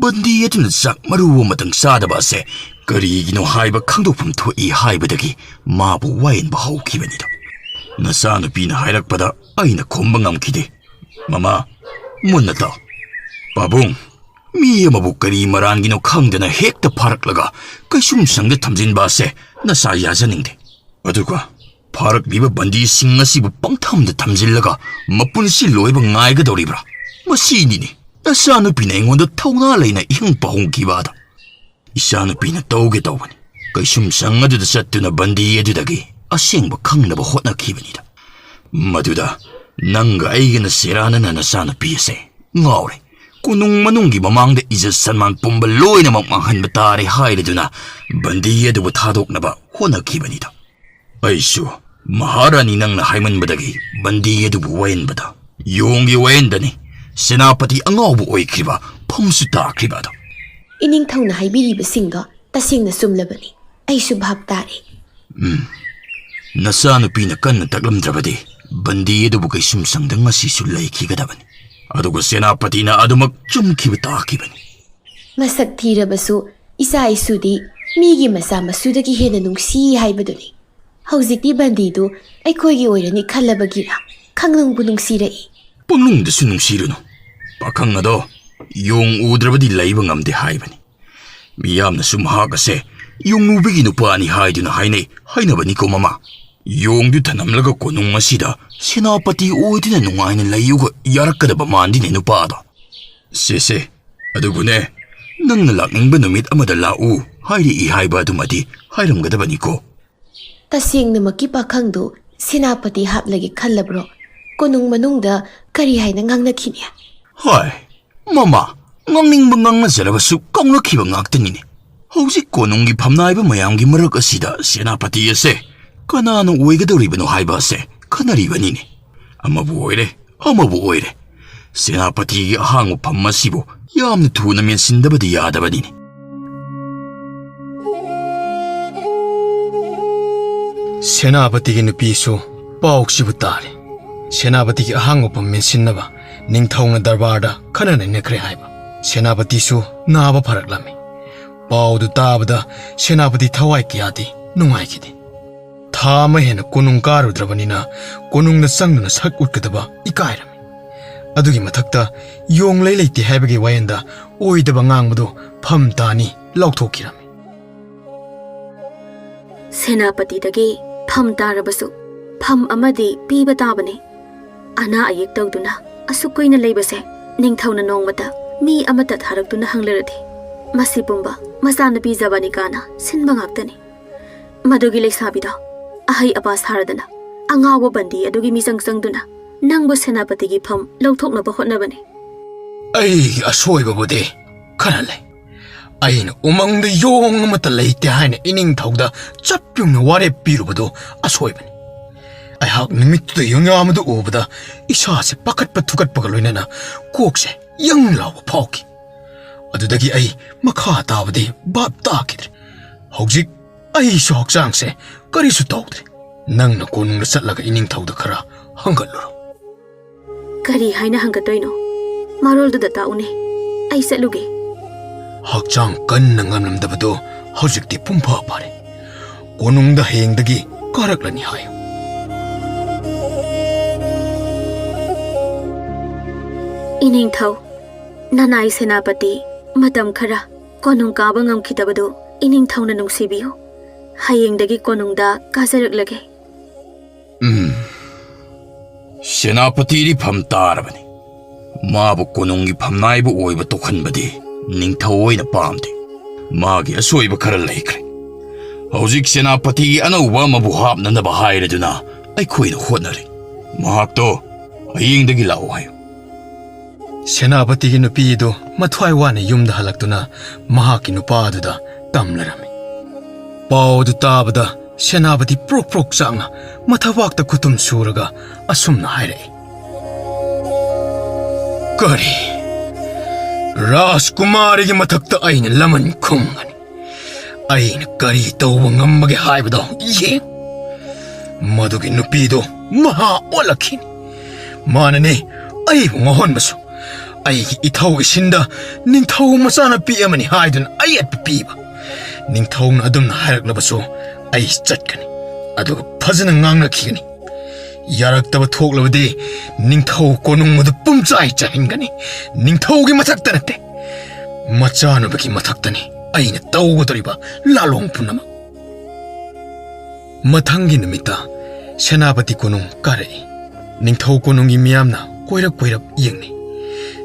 ꯕꯟꯗꯤ ꯑꯗꯨꯅ ꯆꯥꯛ ꯃꯔꯨ ꯑꯃꯇꯪ ꯆꯥꯗꯕ ꯑꯁꯦ ꯀꯔꯤꯒꯤꯅꯣ ꯍꯥꯏꯕ ꯈꯪꯗꯣꯛꯐꯝ ꯊꯣꯛꯏ ꯍꯥꯏꯕꯗꯒꯤ ꯃꯥꯕꯨ ꯋꯥꯌꯦꯟꯕ ꯍꯧꯈꯤꯕꯅꯤꯗꯣ꯫ ꯅꯆꯥꯅꯨꯄꯤꯅ ꯍꯥꯏꯔꯛꯄꯗ ꯑꯩꯅ ꯈꯨꯝꯕ ꯉꯝꯈꯤꯗꯦ꯫ "ꯃꯃꯥ, ꯃꯨꯟꯅ ꯇꯥꯎ꯫ ꯄꯥꯕꯨꯡ, ꯃꯤ ꯑꯃꯕꯨ ꯀꯔꯤ ꯃꯔꯥꯟꯒꯤꯅꯣ ꯈꯪꯗꯅ ꯍꯦꯛꯇ ꯐꯥꯔꯛꯂꯒ ꯀꯩꯁꯨꯝꯁꯪꯗ ꯊꯝꯖꯤꯟꯕ ꯑꯁꯦ ꯅꯆꯥ ꯌꯥꯖꯅꯤꯡꯗꯦ꯫ ꯑꯗꯨꯒ ꯐꯥꯔꯛꯂꯤꯕ ꯕꯟꯗꯤꯁꯤꯡ ꯑꯁꯤꯕꯨ ꯄꯪꯊꯝꯗ ꯊꯝꯖꯤꯜꯂꯒ ꯃꯄꯨꯟꯁꯤ ꯂꯣꯏꯕ ꯉꯥꯏꯒꯗꯧꯔꯤꯕ꯭ꯔꯥ? ꯃꯁꯤꯅꯤꯅꯦ ꯅꯆꯥꯅꯨꯄꯤꯅ ꯑꯩꯉꯣꯟꯗ ꯊꯧꯅꯥ ꯂꯩꯅ ꯏꯍꯪ ꯄꯥꯍꯪꯈꯤꯕ ꯑꯗꯣ꯫ ꯏꯆꯥꯅꯨꯄꯤꯅ ꯇꯧꯒꯦ ꯇꯧꯕꯅꯤ꯫ ꯀꯩꯁꯨꯝꯁꯪ ꯑꯗꯨꯗ ꯆꯠꯇꯨꯅ ꯕꯟꯗꯤ ꯑꯗꯨꯗꯒꯤ ꯑꯁꯦꯡꯕ ꯈꯪꯅꯕ ꯍꯣꯠꯅꯈꯤꯕꯅꯤꯗ꯫ ꯃꯗꯨꯗ ꯅꯪꯒ ꯑꯩꯒꯅ ꯁꯦꯔꯥꯅꯅ ꯅꯆꯥꯅꯨꯄꯤ ꯑꯁꯦ ꯉꯥꯎꯔꯦ꯫ ꯀꯣꯅꯨꯡ ꯃꯅꯨꯡꯒꯤ ꯃꯃꯥꯡꯗ ꯏꯖꯠ ꯁꯟꯃꯥꯟ ꯄꯨꯝꯕ ꯂꯣꯏꯅꯃꯛ ꯃꯥꯡꯍꯟꯕ ꯇꯥꯔꯦ" ꯍꯥꯏꯔꯗꯨꯅ ꯕꯟꯗꯤ ꯑꯗꯨꯕꯨ ꯊꯥꯗꯣꯛꯅꯕ ꯍꯣꯠꯅꯈꯤꯕꯅꯤꯗ꯫ ꯑꯩꯁꯨ ꯃꯍꯥꯔꯥꯅꯤ ꯅꯪꯅ ꯍꯥꯏꯃꯟꯕꯗꯒꯤ ꯕꯟꯗꯤ ꯑꯗꯨꯕꯨ ꯋꯥꯌꯦꯟꯕꯗ ꯌꯣꯡꯒꯤ ꯋꯥꯌꯦꯟꯗꯅꯤ ꯁꯦꯅꯥꯄꯇꯤ ꯑꯉꯥꯎꯕ ꯑꯣꯏꯈ꯭ꯔꯤꯕ ꯐꯝꯁꯨ ꯇꯥꯈ꯭ꯔꯤꯕ ꯑꯗꯣ꯫ ꯏꯅꯤꯡꯊꯧꯅ ꯍꯥꯏꯕꯤꯔꯤꯕꯁꯤꯡꯗꯣ ꯇꯁꯦꯡꯅ ꯆꯨꯝꯂꯕꯅꯤ꯫ ꯑꯩꯁꯨ ꯚꯥꯞ ꯇꯥꯔꯦ꯫ ꯎꯝ꯫ ꯅꯆꯥꯅꯨꯄꯤꯅ ꯀꯟꯅ ꯇꯛꯂꯝꯗ꯭ꯔꯕꯗꯤ ꯕꯟꯗꯤ ꯑꯗꯨꯕꯨ ꯀꯩꯁꯨꯝꯁꯪꯗ ꯉꯁꯤꯁꯨ ꯂꯩꯈꯤꯒꯗꯕꯅꯤ꯫ ꯑꯗꯨꯒ ꯁꯦꯅꯥꯄꯇꯤꯅ ꯑꯗꯨꯃꯛ ꯆꯨꯝꯈꯤꯕ ꯇꯥꯈꯤꯕꯅꯤ꯫ ꯃꯁꯛ ꯊꯤꯔꯕꯁꯨ ꯏꯆꯥ ꯏꯁꯨꯗꯤ ꯃꯤꯒꯤ ꯃꯆꯥ ꯃꯁꯨꯗꯒꯤ ꯍꯦꯟꯅ ꯅꯨꯡꯁꯤ ꯍꯥꯏꯕꯗꯨꯅꯤ꯫ ꯍꯧꯖꯤꯛꯇꯤ ꯕꯟꯗꯤꯗꯨ ꯑꯩꯈꯣꯏꯒꯤ ꯑꯣꯏꯔꯅꯤ ꯈꯜꯂꯕꯒꯤꯔ? ꯈꯪꯅꯨꯡꯕꯨ ꯅꯨꯡꯁꯤꯔꯛꯏ꯫ ꯄꯪꯅꯨꯡꯗꯁꯨ ꯅꯨꯡꯁꯤꯔꯨꯅꯨ꯫ ꯄꯥꯈꯪ ꯑꯗꯣ ꯌꯣꯡ ꯎꯗ꯭ꯔꯕꯗꯤ ꯂꯩꯕ ꯉꯝꯗꯦ ꯍꯥꯏꯕꯅꯤ꯫ ꯃꯤꯌꯥꯝꯅꯁꯨ ꯃꯍꯥꯛ ꯑꯁꯦ ꯌꯣꯡꯉꯨꯕꯒꯤ ꯅꯨꯄꯥꯅꯤ ꯍꯥꯏꯗꯨꯅ ꯍꯥꯏꯅꯩ ꯍꯥꯏꯅꯕꯅꯤꯀꯣ ꯃꯃꯥ꯫ ꯌꯣꯡꯗꯨ ꯊꯅꯝꯂꯒ ꯀꯣꯅꯨꯡ ꯑꯁꯤꯗ ꯁꯦꯅꯥꯄꯇꯤ ꯑꯣꯏꯗꯨꯅ ꯅꯨꯡꯉꯥꯏꯅ ꯂꯩꯌꯨꯒ ꯌꯥꯔꯛꯀꯗꯕ ꯃꯥꯟꯗꯤꯅꯦ ꯅꯨꯄꯥꯗꯣ꯫ ꯁꯦ ꯁꯦ, ꯑꯗꯨꯕꯨꯅꯦ, ꯅꯪꯅ ꯂꯥꯛꯅꯤꯡꯕ ꯅꯨꯃꯤꯠ ꯑꯃꯗ ꯂꯥꯛꯎ ꯍꯥꯏꯔꯛꯏ ꯍꯥꯏꯕ ꯑꯗꯨꯃꯗꯤ ꯍꯥꯏꯔꯝꯒꯗꯕꯅꯤꯀꯣ꯫ ꯇꯁꯦꯡꯅꯃꯛꯀꯤ ꯄꯥꯈꯪꯗꯨ ꯁꯦꯅꯥꯄꯇꯤ ꯍꯥꯞꯂꯒꯦ ꯈꯜꯂꯕ꯭ꯔꯣ? ꯀꯣꯅꯨꯡ ꯃꯅꯨꯡꯗ ꯀꯔꯤ ꯍꯥꯏꯅ ꯉꯥꯡꯅꯈꯤꯅꯤ? ꯍꯣꯏ, ꯃꯃꯥ, ꯉꯥꯡꯅꯤꯡꯕ ꯉꯥꯡꯅꯖꯔꯕꯁꯨ ꯀꯧꯅꯈꯤꯕ ꯉꯥꯛꯇꯅꯤꯅꯦ꯫ ꯍꯧꯖꯤꯛ ꯀꯣꯅꯨꯡꯒꯤ ꯐꯝꯅꯥꯏꯕ ꯃꯌꯥꯝꯒꯤ ꯃꯔꯛ ꯑꯁꯤꯗ ꯁꯦꯅꯥꯄꯇꯤ ꯑꯁꯦ ꯀꯅꯥꯅ ꯑꯣꯏꯒꯗꯧꯔꯤꯕꯅꯣ ꯍꯥꯏꯕ ꯑꯁꯦ ꯈꯟꯅꯔꯤꯕꯅꯤꯅꯦ꯫ ꯑꯃꯕꯨ ꯑꯣꯏꯔꯦ, ꯑꯃꯕꯨ ꯑꯣꯏꯔꯦ, ꯁꯦꯅꯥꯄꯇꯤꯒꯤ ꯑꯍꯥꯡꯕ ꯐꯝ ꯑꯁꯤꯕꯨ ꯌꯥꯝꯅ ꯊꯨꯅ ꯃꯦꯟꯁꯤꯟꯗꯕꯗꯤ ꯌꯥꯗꯕꯅꯤꯅꯦ꯫ ꯁꯦꯅꯥꯄꯇꯤꯒꯤ ꯅꯨꯄꯤꯁꯨ ꯄꯥꯎꯁꯤꯕꯨ ꯇꯥꯔꯦ꯫ ꯁꯦꯅꯥꯄꯇꯤꯒꯤ ꯑꯍꯥꯡꯕ ꯐꯝ ꯃꯦꯟꯁꯤꯟꯅꯕ ꯅꯤꯡꯊꯧꯅ ꯗꯔꯕꯥꯔꯗ ꯈꯟꯅ ꯅꯩꯅꯈ꯭ꯔꯦ ꯍꯥꯏꯕ꯫ ꯁꯦꯅꯥꯄꯇꯤꯁꯨ ꯅꯥꯕ ꯐꯔꯛꯂꯝꯃꯤ꯫ ꯄꯥꯎꯗꯨ ꯇꯥꯕꯗ ꯁꯦꯅꯥꯄꯇꯤ ꯊꯋꯥꯏ ꯀꯌꯥꯗꯤ ꯅꯨꯡꯉꯥꯏꯈꯤꯗꯦ꯫ ꯊꯥ ꯑꯃ ꯍꯦꯟꯅ ꯀꯣꯅꯨꯡ ꯀꯥꯔꯨꯗ꯭ꯔꯕꯅꯤꯅ ꯀꯣꯅꯨꯡꯗ ꯆꯪꯗꯨꯅ ꯁꯛ ꯎꯠꯀꯗꯕ ꯏꯀꯥꯏꯔꯝꯃꯤ꯫ ꯑꯗꯨꯒꯤ ꯃꯊꯛꯇ ꯌꯣꯡꯂꯩ ꯂꯩꯇꯦ ꯍꯥꯏꯕꯒꯤ ꯋꯥꯌꯦꯜꯗ ꯑꯣꯏꯗꯕ ꯉꯥꯡꯕꯗꯨ ꯐꯝ ꯇꯥꯅꯤ ꯂꯥꯎꯊꯣꯛꯈꯤꯔꯝꯃꯤ꯫ ꯁꯦꯅꯥꯄꯇꯤꯗꯒꯤ ꯐꯝ ꯇꯥꯔꯕꯁꯨ ꯐꯝ ꯑꯃꯗꯤ ꯄꯤꯕ ꯇꯥꯕꯅꯤ꯫ ꯑꯅꯥ ꯑꯌꯦꯛ ꯇꯧꯗꯨꯅ ꯑꯁꯨꯛ ꯀꯨꯏꯅ ꯂꯩꯕꯁꯦ ꯅꯤꯡꯊꯧꯅ ꯅꯣꯡꯃꯇ ꯃꯤ ꯑꯃꯠꯇ ꯊꯥꯔꯛꯇꯨꯅ ꯍꯪꯂꯔꯗꯤ, ꯃꯁꯤ ꯄꯨꯝꯕ ꯃꯆꯥꯅꯨꯄꯤ ꯖꯕꯥꯅꯤꯀꯥꯅ ꯁꯤꯟꯕ ꯉꯥꯛꯇꯅꯤ꯫ ꯃꯗꯨꯒꯤ ꯂꯩꯁꯥꯕꯤꯗꯣ ꯑꯍꯩ ꯑꯄꯥ ꯁꯥꯔꯗꯅ ꯑꯉꯥꯎꯕ ꯕꯟꯗꯤ ꯑꯗꯨꯒꯤ ꯃꯤꯆꯪ ꯆꯪꯗꯨꯅ ꯅꯪꯕꯨ ꯁꯦꯅꯥꯄꯇꯤꯒꯤ ꯐꯝ ꯂꯧꯊꯣꯛꯅꯕ ꯍꯣꯠꯅꯕꯅꯤ꯫ ꯑꯩꯒꯤ ꯑꯁꯣꯏꯕꯕꯨꯗꯤ ꯈꯔ ꯂꯩ꯫ ꯑꯩꯅ ꯎꯃꯪꯗ ꯌꯣꯡ ꯑꯃꯠꯇ ꯂꯩꯇꯦ ꯍꯥꯏꯅ ꯏꯅꯤꯡꯊꯧꯗ ꯆꯞ ꯌꯨꯡꯅ ꯋꯥꯔꯦꯞ ꯄꯤꯔꯨꯕꯗꯨ ꯑꯁꯣꯏꯕꯅꯤ꯫ ꯑꯩꯍꯥꯛ ꯅꯨꯃꯤꯠꯇꯨꯗ ꯌꯣꯡꯌꯥ ꯃꯗꯨ ꯎꯕꯗ ꯏꯁꯥꯁꯦ ꯄꯥꯈꯠꯄ ꯊꯨꯀꯠꯄꯒ ꯂꯣꯏꯅꯅ ꯀꯣꯛꯁꯦ ꯌꯪ ꯂꯥꯎꯕ ꯐꯥꯎꯈꯤ꯫ ꯑꯗꯨꯗꯒꯤ ꯑꯩ ꯃꯈꯥ ꯇꯥꯕꯗꯤ ꯚꯥꯞ ꯇꯥꯈꯤꯗ꯭ꯔꯦ꯫ ꯍꯧꯖꯤꯛ ꯑꯩꯁꯨ ꯍꯛꯆꯥꯡꯁꯦ ꯀꯔꯤꯁꯨ ꯇꯧꯗ꯭ꯔꯦ꯫ ꯅꯪꯅ ꯀꯣꯅꯨꯡꯗ ꯆꯠꯂꯒ ꯏꯅꯤꯡꯊꯧꯗ ꯈꯔ ꯍꯪꯒꯠꯂꯨꯔꯣ꯫ ꯀꯔꯤ ꯍꯥꯏꯅ ꯍꯪꯒꯠꯇꯣꯏꯅꯣ? ꯃꯔꯣꯜꯗꯨꯗ ꯇꯥꯛꯎꯅꯦ꯫ ꯑꯩ ꯆꯠꯂꯨꯒꯦ꯫ ꯍꯛꯆꯥꯡ ꯀꯟꯅ ꯉꯝꯂꯝꯗꯕꯗꯣ ꯍꯧꯖꯤꯛꯇꯤ ꯄꯨꯝꯐ ꯐꯔꯦ꯫ ꯀꯣꯅꯨꯡꯗ ꯍꯌꯦꯡꯗꯒꯤ ꯀꯥꯔꯛꯂꯅꯤ ꯍꯥꯏꯌꯨ꯫ ꯏꯅꯤꯡꯊꯧ, ꯅꯅꯥꯏ ꯁꯦꯅꯥꯄꯇꯤ ꯃꯇꯝ ꯈꯔ ꯀꯣꯅꯨꯡ ꯀꯥꯕ ꯉꯝꯈꯤꯗꯕꯗꯨ ꯏꯅꯤꯡꯊꯧꯅ ꯅꯨꯡꯁꯤꯕꯤꯌꯨ꯫ ꯍꯌꯦꯡꯗꯒꯤ ꯀꯣꯅꯨꯡꯗ ꯀꯥꯖꯔꯛꯂꯒꯦ꯫ ꯎꯝ, ꯁꯦꯅꯥꯄꯇꯤꯗꯤ ꯐꯝ ꯇꯥꯔꯕꯅꯤ꯫ ꯃꯥꯕꯨ ꯀꯣꯅꯨꯡꯒꯤ ꯐꯝꯅꯥꯏꯕ ꯑꯣꯏꯕ ꯇꯣꯛꯍꯟꯕꯗꯤ ꯅꯤꯡꯊꯧ ꯑꯣꯏꯅ ꯄꯥꯝꯗꯦ꯫ ꯃꯥꯒꯤ ꯑꯁꯣꯏꯕ ꯈꯔ ꯂꯩꯈ꯭ꯔꯦ꯫ ꯍꯧꯖꯤꯛ ꯁꯦꯅꯥꯄꯇꯤꯒꯤ ꯑꯅꯧꯕ ꯑꯃꯕꯨ ꯍꯥꯞꯅꯅꯕ ꯍꯥꯏꯔꯗꯨꯅ ꯑꯩꯈꯣꯏꯅ ꯍꯣꯠꯅꯔꯤ꯫ ꯃꯍꯥꯛꯇꯣ ꯍꯌꯦꯡꯗꯒꯤ ꯂꯥꯛꯑꯣ ꯍꯥꯏꯌꯨ꯫ ꯁꯦꯅꯥꯄꯇꯤꯒꯤ ꯅꯨꯄꯤ ꯑꯗꯨ ꯃꯊ꯭ꯋꯥꯏ ꯋꯥꯅ ꯌꯨꯝꯗ ꯍꯜꯂꯛꯇꯨꯅ ꯃꯍꯥꯛꯀꯤ ꯅꯨꯄꯥ ꯑꯗꯨꯗ ꯇꯝꯂꯔꯝꯃꯤ꯫ ꯄꯥꯎ ꯑꯗꯨ ꯇꯥꯕꯗ ꯁꯦꯅꯥꯄꯇꯤ ꯄ꯭ꯔꯣꯛ ꯄ꯭ꯔꯣꯛ ꯆꯥꯛꯅ ꯃꯊꯕꯥꯛꯇ ꯈꯨꯇꯨꯝ ꯁꯨꯔꯒ ꯑꯁꯨꯝꯅ ꯍꯥꯏꯔꯛꯏ, "ꯀꯔꯤ? ꯔꯥꯖꯀꯨꯃꯥꯔꯤꯒꯤ ꯃꯊꯛꯇ ꯑꯩꯅ ꯂꯃꯟ ꯈꯨꯝꯒꯅꯤ? ꯑꯩꯅ ꯀꯔꯤ ꯇꯧꯕ ꯉꯝꯕꯒꯦ ꯍꯥꯏꯕꯗꯣ ꯌꯦꯡ꯫ ꯃꯗꯨꯒꯤ ꯅꯨꯄꯤꯗꯣ ꯃꯍꯥ ꯑꯣꯜꯂꯛꯈꯤꯅꯤ꯫ ꯃꯥꯅꯅꯦ ꯑꯩꯕꯨ ꯉꯥꯎꯍꯟꯕꯁꯨ꯫ ꯑꯩꯒꯤ ꯏꯊꯧ ꯏꯁꯤꯟꯗ ꯅꯤꯡꯊꯧ ꯃꯆꯥꯅꯨꯄꯤ ꯑꯃꯅꯤ ꯍꯥꯏꯗꯨꯅ ꯑꯌꯦꯠꯄ ꯄꯤꯕ꯫ ꯅꯤꯡꯊꯧꯅ ꯑꯗꯨꯝꯅ ꯍꯥꯏꯔꯛꯂꯕꯁꯨ ꯑꯩ ꯆꯠꯀꯅꯤ꯫ ꯑꯗꯨꯒ ꯐꯖꯅ ꯉꯥꯡꯅꯈꯤꯒꯅꯤ꯫ ꯌꯥꯔꯛꯇꯕ ꯊꯣꯛꯂꯕꯗꯤ ꯅꯤꯡꯊꯧ ꯀꯣꯅꯨꯡ ꯑꯗꯨ ꯄꯨꯝꯆꯥꯏ ꯆꯥꯏꯍꯟꯒꯅꯤ꯫ ꯅꯤꯡꯊꯧꯒꯤ ꯃꯊꯛꯇ ꯅꯠꯇꯦ, ꯃꯆꯥꯅꯨꯄꯤꯒꯤ ꯃꯊꯛꯇꯅꯤ ꯑꯩꯅ ꯇꯧꯒꯗꯧꯔꯤꯕ ꯂꯥꯂꯣꯡ ꯄꯨꯝꯅꯃꯛ꯫" ꯃꯊꯪꯒꯤ ꯅꯨꯃꯤꯠꯇ ꯁꯦꯅꯥꯄꯇꯤ ꯀꯣꯅꯨꯡ ꯀꯥꯔꯛꯏ꯫ ꯅꯤꯡꯊꯧ ꯀꯣꯅꯨꯡꯒꯤ ꯃꯤꯌꯥꯝꯅ ꯀꯣꯏꯔꯞ ꯀꯣꯏꯔꯞ ꯌꯦꯡꯅꯤ꯫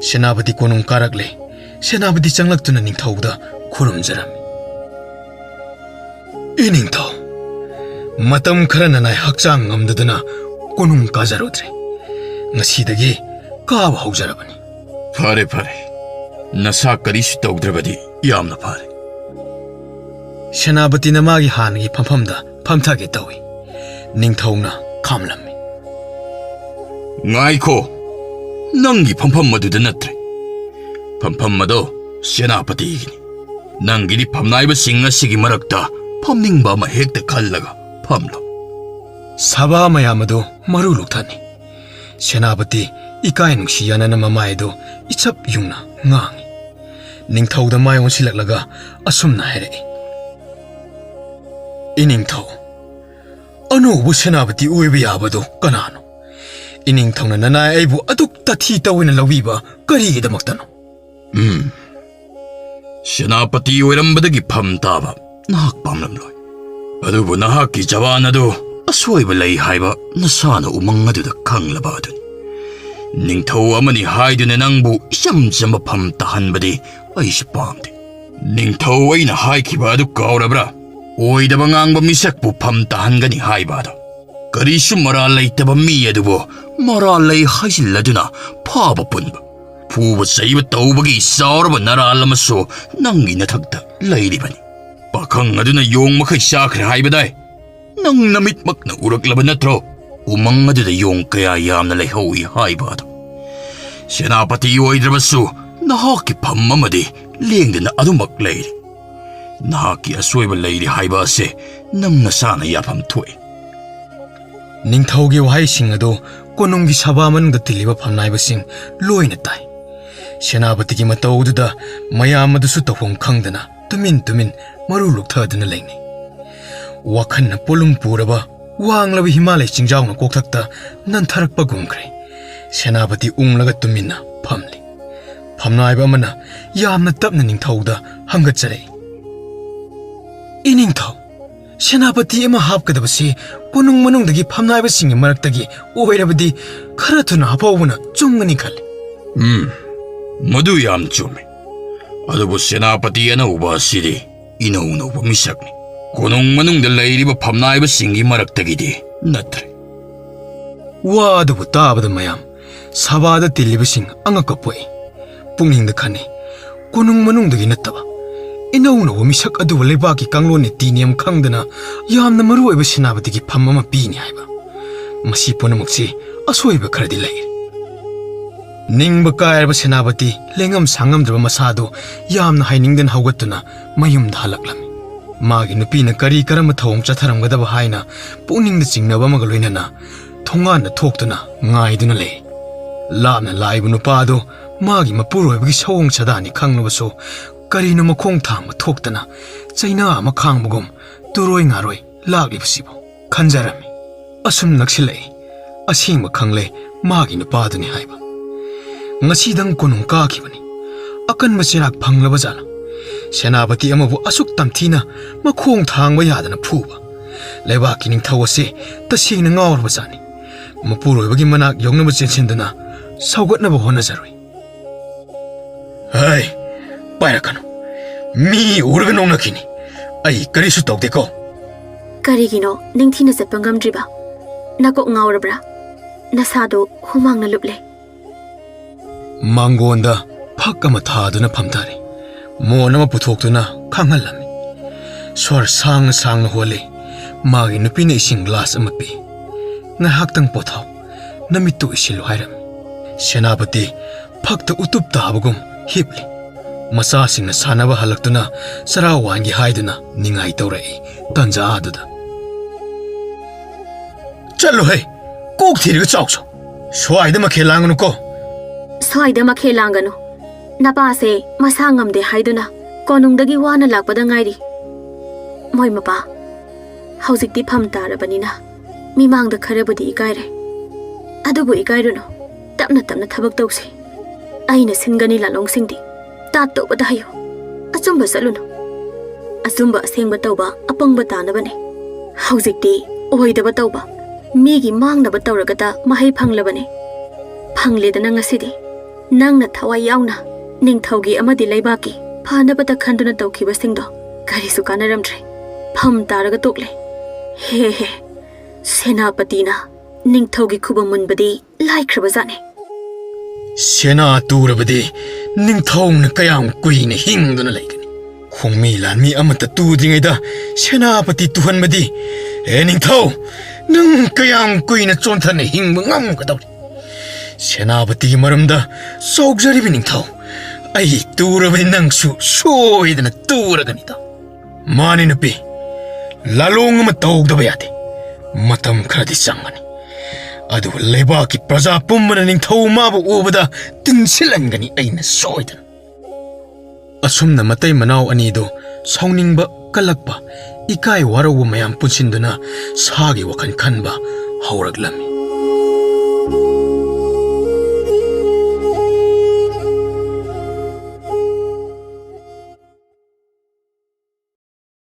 ꯁꯦꯅꯥꯄꯇꯤ ꯀꯣꯅꯨꯡ ꯀꯥꯔꯛꯂꯦ꯫ ꯁꯦꯅꯥꯄꯇꯤ ꯆꯪꯂꯛꯇꯨꯅ ꯅꯤꯡꯊꯧꯗ ꯈꯨꯔꯨꯝꯖꯔꯝꯃꯤ꯫ "ꯏꯅꯤꯡꯊꯧ, ꯃꯇꯝ ꯈꯔ ꯅꯅꯥꯏ ꯍꯛꯆꯥꯡ ꯉꯝꯗꯗꯨꯅ ꯀꯣꯅꯨꯡ ꯀꯥꯖꯔꯨꯗ꯭ꯔꯦ꯫ ꯉꯁꯤꯗꯒꯤ ꯀꯥꯕ ꯍꯧꯖꯔꯕꯅꯤ꯫" "ꯐꯔꯦ, ꯐꯔꯦ꯫ ꯅꯁꯥ ꯀꯔꯤꯁꯨ ꯇꯧꯗ꯭ꯔꯕꯗꯤ ꯌꯥꯝꯅ ꯐꯔꯦ꯫" ꯁꯦꯅꯥꯄꯇꯤꯅ ꯃꯥꯒꯤ ꯍꯥꯟꯅꯒꯤ ꯐꯝꯐꯝꯗ ꯐꯝꯊꯒꯦ ꯇꯧꯏ꯫ ꯅꯤꯡꯊꯧꯅ ꯈꯥꯝꯂꯝꯃꯤ꯫ "ꯉꯥꯏꯈꯣ, ꯅꯪꯒꯤ ꯐꯝꯐꯝ ꯑꯗꯨꯗ ꯅꯠꯇ꯭ꯔꯦ꯫ ꯐꯝꯐꯝ ꯑꯗꯣ ꯁꯦꯅꯥꯄꯇꯤꯒꯤꯅꯤ꯫ ꯅꯪꯒꯤꯗꯤ ꯐꯝꯅꯥꯏꯕꯁꯤꯡ ꯑꯁꯤꯒꯤ ꯃꯔꯛꯇ ꯐꯝꯅꯤꯡꯕ ꯑꯃ ꯍꯦꯛꯇ ꯈꯜꯂꯒ ꯐꯝꯂꯣ꯫" ꯁꯚꯥ ꯃꯌꯥꯝ ꯑꯗꯨ ꯃꯔꯨ ꯂꯨꯛꯊꯠꯅꯤ꯫ ꯁꯦꯅꯥꯄꯇꯤ ꯏꯀꯥꯏ ꯅꯨꯡꯁꯤ ꯌꯥꯅꯅ ꯃꯃꯥꯏ ꯑꯗꯨ ꯏꯆꯞ ꯌꯨꯡꯅ ꯉꯥꯡꯏ꯫ ꯅꯤꯡꯊꯧꯗ ꯃꯥꯏ ꯑꯣꯟꯁꯤꯜꯂꯛꯂꯒ ꯑꯁꯨꯝꯅ ꯍꯥꯏꯔꯛꯏ, "ꯏꯅꯤꯡꯊꯧ, ꯑꯅꯧꯕ ꯁꯦꯅꯥꯄꯇꯤ ꯑꯣꯏꯕ ꯌꯥꯕꯗꯨ ꯀꯅꯥꯅꯣ? ꯏꯅꯤꯡꯊꯧꯅ ꯅꯅꯥꯏ ꯑꯩꯕꯨ ꯑꯗꯨꯛ ꯇꯊꯤ ꯇꯧ ꯑꯣꯏꯅ ꯂꯧꯕꯤꯕ ꯀꯔꯤꯒꯤꯗꯃꯛꯇꯅꯣ? ꯎꯝ, ꯁꯦꯅꯥꯄꯇꯤ ꯑꯣꯏꯔꯝꯕꯗꯒꯤ ꯐꯝ ꯇꯥꯕ ꯅꯍꯥꯛ ꯄꯥꯝꯂꯝꯂꯣꯏ꯫ ꯑꯗꯨꯕꯨ ꯅꯍꯥꯛꯀꯤ ꯖꯕꯥꯟ ꯑꯗꯨ ꯑꯁꯣꯏꯕ ꯂꯩ ꯍꯥꯏꯕ ꯅꯁꯥꯅ ꯎꯃꯪ ꯑꯗꯨꯗ ꯈꯪꯂꯕ ꯑꯗꯨꯅꯤ꯫ ꯅꯤꯡꯊꯧ ꯑꯃꯅꯤ ꯍꯥꯏꯗꯨꯅ ꯅꯪꯕꯨ ꯏꯆꯝ ꯆꯝꯕ ꯐꯝ ꯇꯥꯍꯟꯕꯗꯤ ꯑꯩꯁꯨ ꯄꯥꯝꯗꯦ꯫ ꯅꯤꯡꯊꯧ ꯑꯩꯅ ꯍꯥꯏꯈꯤꯕ ꯑꯗꯨ ꯀꯥꯎꯔꯕ꯭ꯔꯥ? ꯑꯣꯏꯗꯕ ꯉꯥꯡꯕ ꯃꯤꯁꯛꯄꯨ ꯐꯝ ꯇꯥꯍꯟꯒꯅꯤ ꯍꯥꯏꯕ ꯑꯗꯣ꯫ ꯀꯔꯤꯁꯨ ꯃꯔꯥꯜ ꯂꯩꯇꯕ ꯃꯤ ꯑꯗꯨꯕꯨ ꯃꯔꯥꯜ ꯂꯩ ꯍꯥꯏꯖꯤꯜꯂꯗꯨꯅ ꯐꯥꯕ ꯄꯨꯟꯕ, ꯐꯨꯕ ꯆꯩꯕ ꯇꯧꯕꯒꯤ ꯆꯥꯎꯔꯕ ꯅꯔꯥꯜ ꯑꯃꯁꯨ ꯅꯪꯒꯤ ꯅꯊꯛꯇ ꯂꯩꯔꯤꯕꯅꯤ꯫ ꯄꯥꯈꯪ ꯑꯗꯨꯅ ꯌꯣꯡ ꯃꯈꯩ ꯆꯥꯈ꯭ꯔꯦ ꯍꯥꯏꯕꯗꯥꯏ? ꯅꯪ ꯅꯃꯤꯠꯃꯛꯅ ꯎꯔꯛꯂꯕ ꯅꯠꯇ꯭ꯔꯣ? ꯎꯃꯪ ꯑꯗꯨꯗ ꯌꯣꯡ ꯀꯌꯥ ꯌꯥꯝꯅ ꯂꯩꯍꯧꯏ ꯍꯥꯏꯕ ꯑꯗꯣ꯫ ꯁꯦꯅꯥꯄꯇꯤ ꯑꯣꯏꯗ꯭ꯔꯕꯁꯨ ꯅꯍꯥꯛꯀꯤ ꯐꯝ ꯑꯃꯗꯤ ꯂꯦꯡꯗꯅ ꯑꯗꯨꯃꯛ ꯂꯩꯔꯤ꯫ ꯅꯍꯥꯛꯀꯤ ꯑꯁꯣꯏꯕ ꯂꯩꯔꯤ ꯍꯥꯏꯕ ꯑꯁꯦ ꯅꯪ ꯅꯁꯥꯅ ꯌꯥꯐꯝ ꯊꯣꯛꯏ꯫ ꯅꯤꯡꯊꯧꯒꯤ ꯋꯥꯍꯩꯁꯤꯡ ꯑꯗꯨ ꯀꯣꯅꯨꯡꯒꯤ ꯁꯚꯥ ꯃꯅꯨꯡꯗ ꯇꯤꯜꯂꯤꯕ ꯐꯝꯅꯥꯏꯕꯁꯤꯡ ꯂꯣꯏꯅ ꯇꯥꯏ꯫ ꯁꯦꯅꯥꯄꯇꯤꯒꯤ ꯃꯇꯧ ꯑꯗꯨꯗ ꯃꯌꯥꯝ ꯑꯗꯨꯁꯨ ꯇꯧꯐꯝ ꯈꯪꯗꯅ ꯇꯨꯃꯤꯟ ꯇꯨꯃꯤꯟ ꯃꯔꯨ ꯂꯨꯛꯊꯗꯨꯅ ꯂꯩꯅꯩ꯫ ꯋꯥꯈꯜꯅ ꯄꯣꯠꯂꯨꯝ ꯄꯨꯔꯕ ꯋꯥꯡꯂꯕ ꯍꯤꯃꯥꯂꯌ ꯆꯤꯡꯖꯥꯎꯅ ꯀꯣꯛꯊꯛꯇ ꯅꯟꯊꯔꯛꯄꯒꯨꯝꯈ꯭ꯔꯦ꯫ ꯁꯦꯅꯥꯄꯇꯤ ꯎꯪꯂꯒ ꯇꯨꯃꯤꯟꯅ ꯐꯝꯂꯤ꯫ ꯐꯝꯅꯥꯏꯕ ꯑꯃꯅ ꯌꯥꯝꯅ ꯇꯞꯅ ꯅꯤꯡꯊꯧꯗ ꯍꯪꯒꯠꯆꯔꯛꯏ, "ꯏꯅꯤꯡꯊꯧ, ꯁꯦꯅꯥꯄꯇꯤ ꯑꯃ ꯍꯥꯞꯀꯗꯕꯁꯤ ꯀꯣꯅꯨꯡ ꯃꯅꯨꯡꯗꯒꯤ ꯐꯝꯅꯥꯏꯕꯁꯤꯡꯒꯤ ꯃꯔꯛꯇꯒꯤ ꯑꯣꯏꯔꯕꯗꯤ ꯈꯔ ꯊꯨꯅ ꯍꯥꯞꯍꯧꯕꯅ ꯆꯨꯝꯒꯅꯤ ꯈꯜꯂꯤ꯫" ꯎꯝ, ꯃꯗꯨ ꯌꯥꯝ ꯆꯨꯝꯃꯤ꯫ ꯑꯗꯨꯕꯨ ꯁꯦꯅꯥꯄꯇꯤ ꯑꯅꯧꯕ ꯑꯁꯤꯗꯤ ꯏꯅꯧ ꯅꯧꯕ ꯃꯤꯁꯛꯅꯤ꯫ ꯀꯣꯅꯨꯡ ꯃꯅꯨꯡꯗ ꯂꯩꯔꯤꯕ ꯐꯝꯅꯥꯏꯕꯁꯤꯡꯒꯤ ꯃꯔꯛꯇꯒꯤꯗꯤ ꯅꯠꯇ꯭ꯔꯦ꯫ ꯋꯥ ꯑꯗꯨꯕꯨ ꯇꯥꯕꯗ ꯃꯌꯥꯝ ꯁꯚꯥꯗ ꯇꯤꯜꯂꯤꯕꯁꯤꯡ ꯑꯉꯛꯄ ꯄꯣꯛꯏ꯫ ꯄꯨꯛꯅꯤꯡꯗ ꯈꯟꯅꯩ, ꯀꯣꯅꯨꯡ ꯃꯅꯨꯡꯗꯒꯤ ꯅꯠꯇꯕ ꯏꯅꯧ ꯅꯧꯕ ꯃꯤꯁꯛ ꯑꯗꯨꯕꯨ ꯂꯩꯕꯥꯛꯀꯤ ꯀꯥꯡꯂꯣꯟ ꯅꯤꯇꯤ ꯅꯤꯌꯝ ꯈꯪꯗꯅ ꯌꯥꯝꯅ ꯃꯔꯨ ꯑꯣꯏꯕ ꯁꯦꯅꯥꯄꯇꯤꯒꯤ ꯐꯝ ꯑꯃ ꯄꯤꯅꯤ ꯍꯥꯏꯕ꯫ ꯃꯁꯤ ꯄꯨꯝꯅꯃꯛꯁꯤ ꯑꯁꯣꯏꯕ ꯈꯔꯗꯤ ꯂꯩꯔꯦ꯫ ꯅꯤꯡꯕ ꯀꯥꯏꯔꯕ ꯁꯦꯅꯥꯄꯇꯤ ꯂꯦꯡꯉꯝ ꯁꯥꯡꯉꯝꯗ꯭ꯔꯕ ꯃꯁꯥꯗꯨ ꯌꯥꯝꯅ ꯍꯥꯏꯅꯤꯡꯗꯅ ꯍꯧꯒꯠꯇꯨꯅ ꯃꯌꯨꯝꯗ ꯍꯜꯂꯛꯂꯝꯃꯤ꯫ ꯃꯥꯒꯤ ꯅꯨꯄꯤꯅ ꯀꯔꯤ ꯀꯔꯝꯕ ꯊꯧꯑꯣꯡ ꯆꯠꯊꯔꯝꯒꯗꯕ ꯍꯥꯏꯅ ꯄꯨꯛꯅꯤꯡꯗ ꯆꯤꯡꯅꯕ ꯑꯃꯒ ꯂꯣꯏꯅꯅ ꯊꯣꯡꯒꯥꯟꯗ ꯊꯣꯛꯇꯨꯅ ꯉꯥꯏꯗꯨꯅ ꯂꯩ꯫ ꯂꯥꯞꯅ ꯂꯥꯛꯏꯕ ꯅꯨꯄꯥ ꯑꯗꯨ ꯃꯥꯒꯤ ꯃꯄꯨꯔꯣꯏꯕꯒꯤ ꯁꯑꯣꯡ ꯁꯥꯗꯥꯅꯤ ꯈꯪꯂꯕꯁꯨ ꯀꯔꯤꯅꯣ ꯃꯈꯣꯡ ꯊꯥꯡꯕ ꯊꯣꯛꯇꯅ ꯆꯩꯅꯥ ꯑꯃ ꯈꯥꯡꯕꯒꯨꯝ ꯇꯨꯔꯣꯏ ꯉꯥꯔꯣꯏ ꯂꯥꯛꯂꯤꯕꯁꯤꯕꯨ ꯈꯟꯖꯔꯝꯃꯤ꯫ ꯑꯁꯨꯝ ꯅꯛꯁꯤꯜꯂꯛꯏ, ꯑꯁꯦꯡꯕ ꯈꯪꯂꯦ ꯃꯥꯒꯤ ꯅꯨꯄꯥꯗꯨꯅꯤ ꯍꯥꯏꯕ꯫ ꯉꯁꯤꯗꯪ ꯀꯣꯅꯨꯡ ꯀꯥꯈꯤꯕꯅꯤ꯫ ꯑꯀꯟꯕ ꯆꯩꯔꯥꯛ ꯐꯪꯂꯕ ꯖꯥꯠꯂ? ꯁꯦꯅꯥꯄꯇꯤ ꯑꯃꯕꯨ ꯑꯁꯨꯛ ꯇꯝꯊꯤꯅ ꯃꯈꯣꯡ ꯊꯥꯡꯕ ꯌꯥꯗꯅ ꯐꯨꯕ? ꯂꯩꯕꯥꯛꯀꯤ ꯅꯤꯡꯊꯧ ꯑꯁꯤ ꯇꯁꯦꯡꯅ ꯉꯥꯎꯔꯕ ꯖꯥꯠꯅꯤ꯫ ꯃꯄꯨꯔꯣꯏꯕꯒꯤ ꯃꯅꯥꯛ ꯌꯧꯅꯕ ꯆꯦꯟꯁꯤꯟꯗꯨꯅ ꯁꯧꯒꯠꯅꯕ ꯍꯣꯠꯅꯖꯔꯨꯏ꯫ ꯍꯩ, ꯄꯥꯏꯔꯛꯀꯅꯨ꯫ ꯃꯤ ꯎꯔꯒ ꯅꯣꯛꯅꯈꯤꯅꯤ꯫ ꯑꯩ ꯀꯔꯤꯁꯨ ꯇꯧꯗꯦꯀꯣ꯫ ꯀꯔꯤꯒꯤꯅꯣ ꯅꯤꯡꯊꯤꯅ ꯆꯠꯄ ꯉꯝꯗ꯭ꯔꯤꯕ? ꯅꯀꯣꯛ ꯉꯥꯎꯔꯕ꯭ꯔꯥ? ꯅꯁꯥꯗꯣ ꯍꯨꯃꯥꯡꯅ ꯂꯨꯞꯂꯦ꯫ ꯃꯥꯡꯒꯣꯟꯗ ꯐꯛ ꯑꯃ ꯊꯥꯗꯨꯅ ꯐꯝꯊꯔꯦ꯫ ꯃꯣꯟ ꯑꯃ ꯄꯨꯊꯣꯛꯇꯨꯅ ꯈꯥꯡꯍꯜꯂꯝꯃꯤ꯫ ꯁ꯭ꯋꯔ ꯁꯥꯡꯅ ꯁꯥꯡꯅ ꯍꯣꯜꯂꯤ꯫ ꯃꯥꯒꯤ ꯅꯨꯄꯤꯅ ꯏꯁꯤꯡ ꯒ꯭ꯂꯥꯁ ꯑꯃ ꯄꯤ꯫ "ꯉꯥꯏꯍꯥꯛꯇꯪ ꯄꯣꯊꯥꯎ, ꯅꯃꯤꯠꯇꯨ ꯎꯏꯁꯤꯜꯂꯨ" ꯍꯥꯏꯔꯝꯃꯤ꯫ ꯁꯦꯅꯥꯄꯇꯤ ꯐꯛꯇ ꯎꯇꯨꯞ ꯇꯥꯕꯒꯨꯝ ꯍꯤꯞꯂꯤ꯫ ꯃꯆꯥꯁꯤꯡꯅ ꯁꯥꯟꯅꯕ ꯍꯜꯂꯛꯇꯨꯅ ꯆꯔꯥ ꯋꯥꯟꯒꯦ ꯍꯥꯏꯗꯨꯅ ꯅꯤꯡꯉꯥꯏ ꯇꯧꯔꯛꯏ꯫ ꯇꯟꯖꯥ ꯑꯗꯨꯗ, "ꯆꯠꯂꯨꯍꯦ, ꯀꯣꯛ ꯊꯤꯔꯒ ꯆꯥꯎꯆꯣ꯫ ꯁ꯭ꯋꯥꯏꯗ ꯃꯈꯦꯜ ꯂꯥꯡꯒꯅꯨꯀꯣ"꯫ "ꯁ꯭ꯋꯥꯏꯗ ꯃꯈꯦꯜ ꯂꯥꯡꯒꯅꯨ꯫ ꯅꯄꯥꯁꯦ ꯃꯁꯥ ꯉꯝꯗꯦ ꯍꯥꯏꯗꯨꯅ ꯀꯣꯅꯨꯡꯗꯒꯤ ꯋꯥꯅ ꯂꯥꯛꯄꯗ ꯉꯥꯏꯔꯤ꯫ ꯃꯣꯏ ꯃꯄꯥ, ꯍꯧꯖꯤꯛꯇꯤ ꯐꯝ ꯇꯥꯔꯕꯅꯤꯅ ꯃꯤꯃꯥꯡꯗ ꯈꯔꯕꯨꯗꯤ ꯏꯀꯥꯏꯔꯦ꯫ ꯑꯗꯨꯕꯨ ꯏꯀꯥꯏꯔꯨꯅꯨ, ꯇꯞꯅ ꯇꯞꯅ ꯊꯕꯛ ꯇꯧꯁꯤ꯫ ꯑꯩꯅ ꯁꯤꯟꯒꯅꯤ ꯂꯥꯂꯣꯡꯁꯤꯡꯗꯤ꯫ ꯇꯥꯠ ꯇꯧꯕꯗ ꯍꯩꯌꯨ꯫ ꯑꯆꯨꯝꯕ ꯆꯠꯂꯨꯅꯨ꯫ ꯑꯆꯨꯝꯕ ꯑꯁꯦꯡꯕ ꯇꯧꯕ ꯑꯄꯪꯕ ꯇꯥꯅꯕꯅꯦ꯫ ꯍꯧꯖꯤꯛꯇꯤ ꯑꯣꯏꯗꯕ ꯇꯧꯕ, ꯃꯤꯒꯤ ꯃꯥꯡꯅꯕ ꯇꯧꯔꯒꯇ ꯃꯍꯩ ꯐꯪꯂꯕꯅꯦ꯫ ꯐꯪꯂꯦꯗꯅ ꯉꯁꯤꯗꯤ꯫ ꯅꯪꯅ ꯊꯋꯥꯏ ꯌꯥꯎꯅ ꯅꯤꯡꯊꯧꯒꯤ ꯑꯃꯗꯤ ꯂꯩꯕꯥꯛꯀꯤ ꯐꯅꯕꯇ ꯈꯟꯗꯨꯅ ꯇꯧꯈꯤꯕꯁꯤꯡꯗꯣ ꯀꯔꯤꯁꯨ ꯀꯥꯟꯅꯔꯝꯗ꯭ꯔꯦ꯫ ꯐꯝ ꯇꯥꯔꯒ ꯇꯣꯛꯂꯦ꯫ ꯍꯦ ꯍꯦ, ꯁꯦꯅꯥꯄꯇꯤꯅ ꯅꯤꯡꯊꯧꯒꯤ ꯈꯨꯕꯝ ꯃꯨꯟꯕꯗꯤ ꯂꯥꯏꯈ꯭ꯔꯕꯖꯥꯠꯅꯤ"꯫ ꯁꯦꯅꯥ ꯇꯨꯔꯕꯗꯤ ꯅꯤꯡꯊꯧꯅ ꯀꯌꯥꯝ ꯀꯨꯏꯅ ꯍꯤꯡꯗꯨꯅ ꯂꯩꯒꯅꯤ? ꯈꯣꯡꯃꯤ ꯂꯥꯟꯃꯤ ꯑꯃꯠꯇ ꯇꯨꯗ꯭ꯔꯤꯉꯩꯗ ꯁꯦꯅꯥꯄꯇꯤ ꯇꯨꯍꯟꯕꯗꯤ, ꯍꯦ ꯅꯤꯡꯊꯧ, ꯅꯪ ꯀꯌꯥꯝ ꯀꯨꯏꯅ ꯆꯣꯟꯊꯅ ꯍꯤꯡꯕ ꯉꯝꯒꯗꯧꯔꯤ? ꯁꯦꯅꯥꯄꯇꯤꯒꯤ ꯃꯔꯝꯗ ꯆꯥꯎꯖꯔꯤꯕ ꯅꯤꯡꯊꯧ, ꯑꯩ ꯇꯨꯔꯕꯗꯤ ꯅꯪꯁꯨ ꯁꯣꯏꯗꯅ ꯇꯨꯔꯒꯅꯤꯗꯣ꯫ ꯃꯥꯅꯤ ꯅꯨꯄꯤ, ꯂꯥꯂꯣꯡ ꯑꯃ ꯇꯧꯗꯕ ꯌꯥꯗꯦ꯫ ꯃꯇꯝ ꯈꯔꯗꯤ ꯆꯪꯒꯅꯤ, ꯑꯗꯨꯒ ꯂꯩꯕꯥꯛꯀꯤ ꯄ꯭ꯔꯖꯥ ꯄꯨꯝꯕꯅ ꯅꯤꯡꯊꯧ ꯃꯥꯕꯨ ꯎꯕꯗ ꯇꯤꯟꯁꯤꯜꯍꯟꯒꯅꯤ ꯑꯩꯅ ꯁꯣꯏꯗꯅ꯫ ꯑꯁꯨꯝꯅ ꯃꯇꯩ ꯃꯅꯥꯎ ꯑꯅꯤꯗꯨ ꯁꯥꯎꯅꯤꯡꯕ, ꯀꯜꯂꯛꯄ, ꯏꯀꯥꯏ ꯋꯥꯔꯧꯕ ꯃꯌꯥꯝ ꯄꯨꯟꯁꯤꯟꯗꯨꯅ ꯁꯥꯒꯤ ꯋꯥꯈꯜ ꯈꯟꯕ ꯍꯧꯔꯛꯂꯝꯃꯤ꯫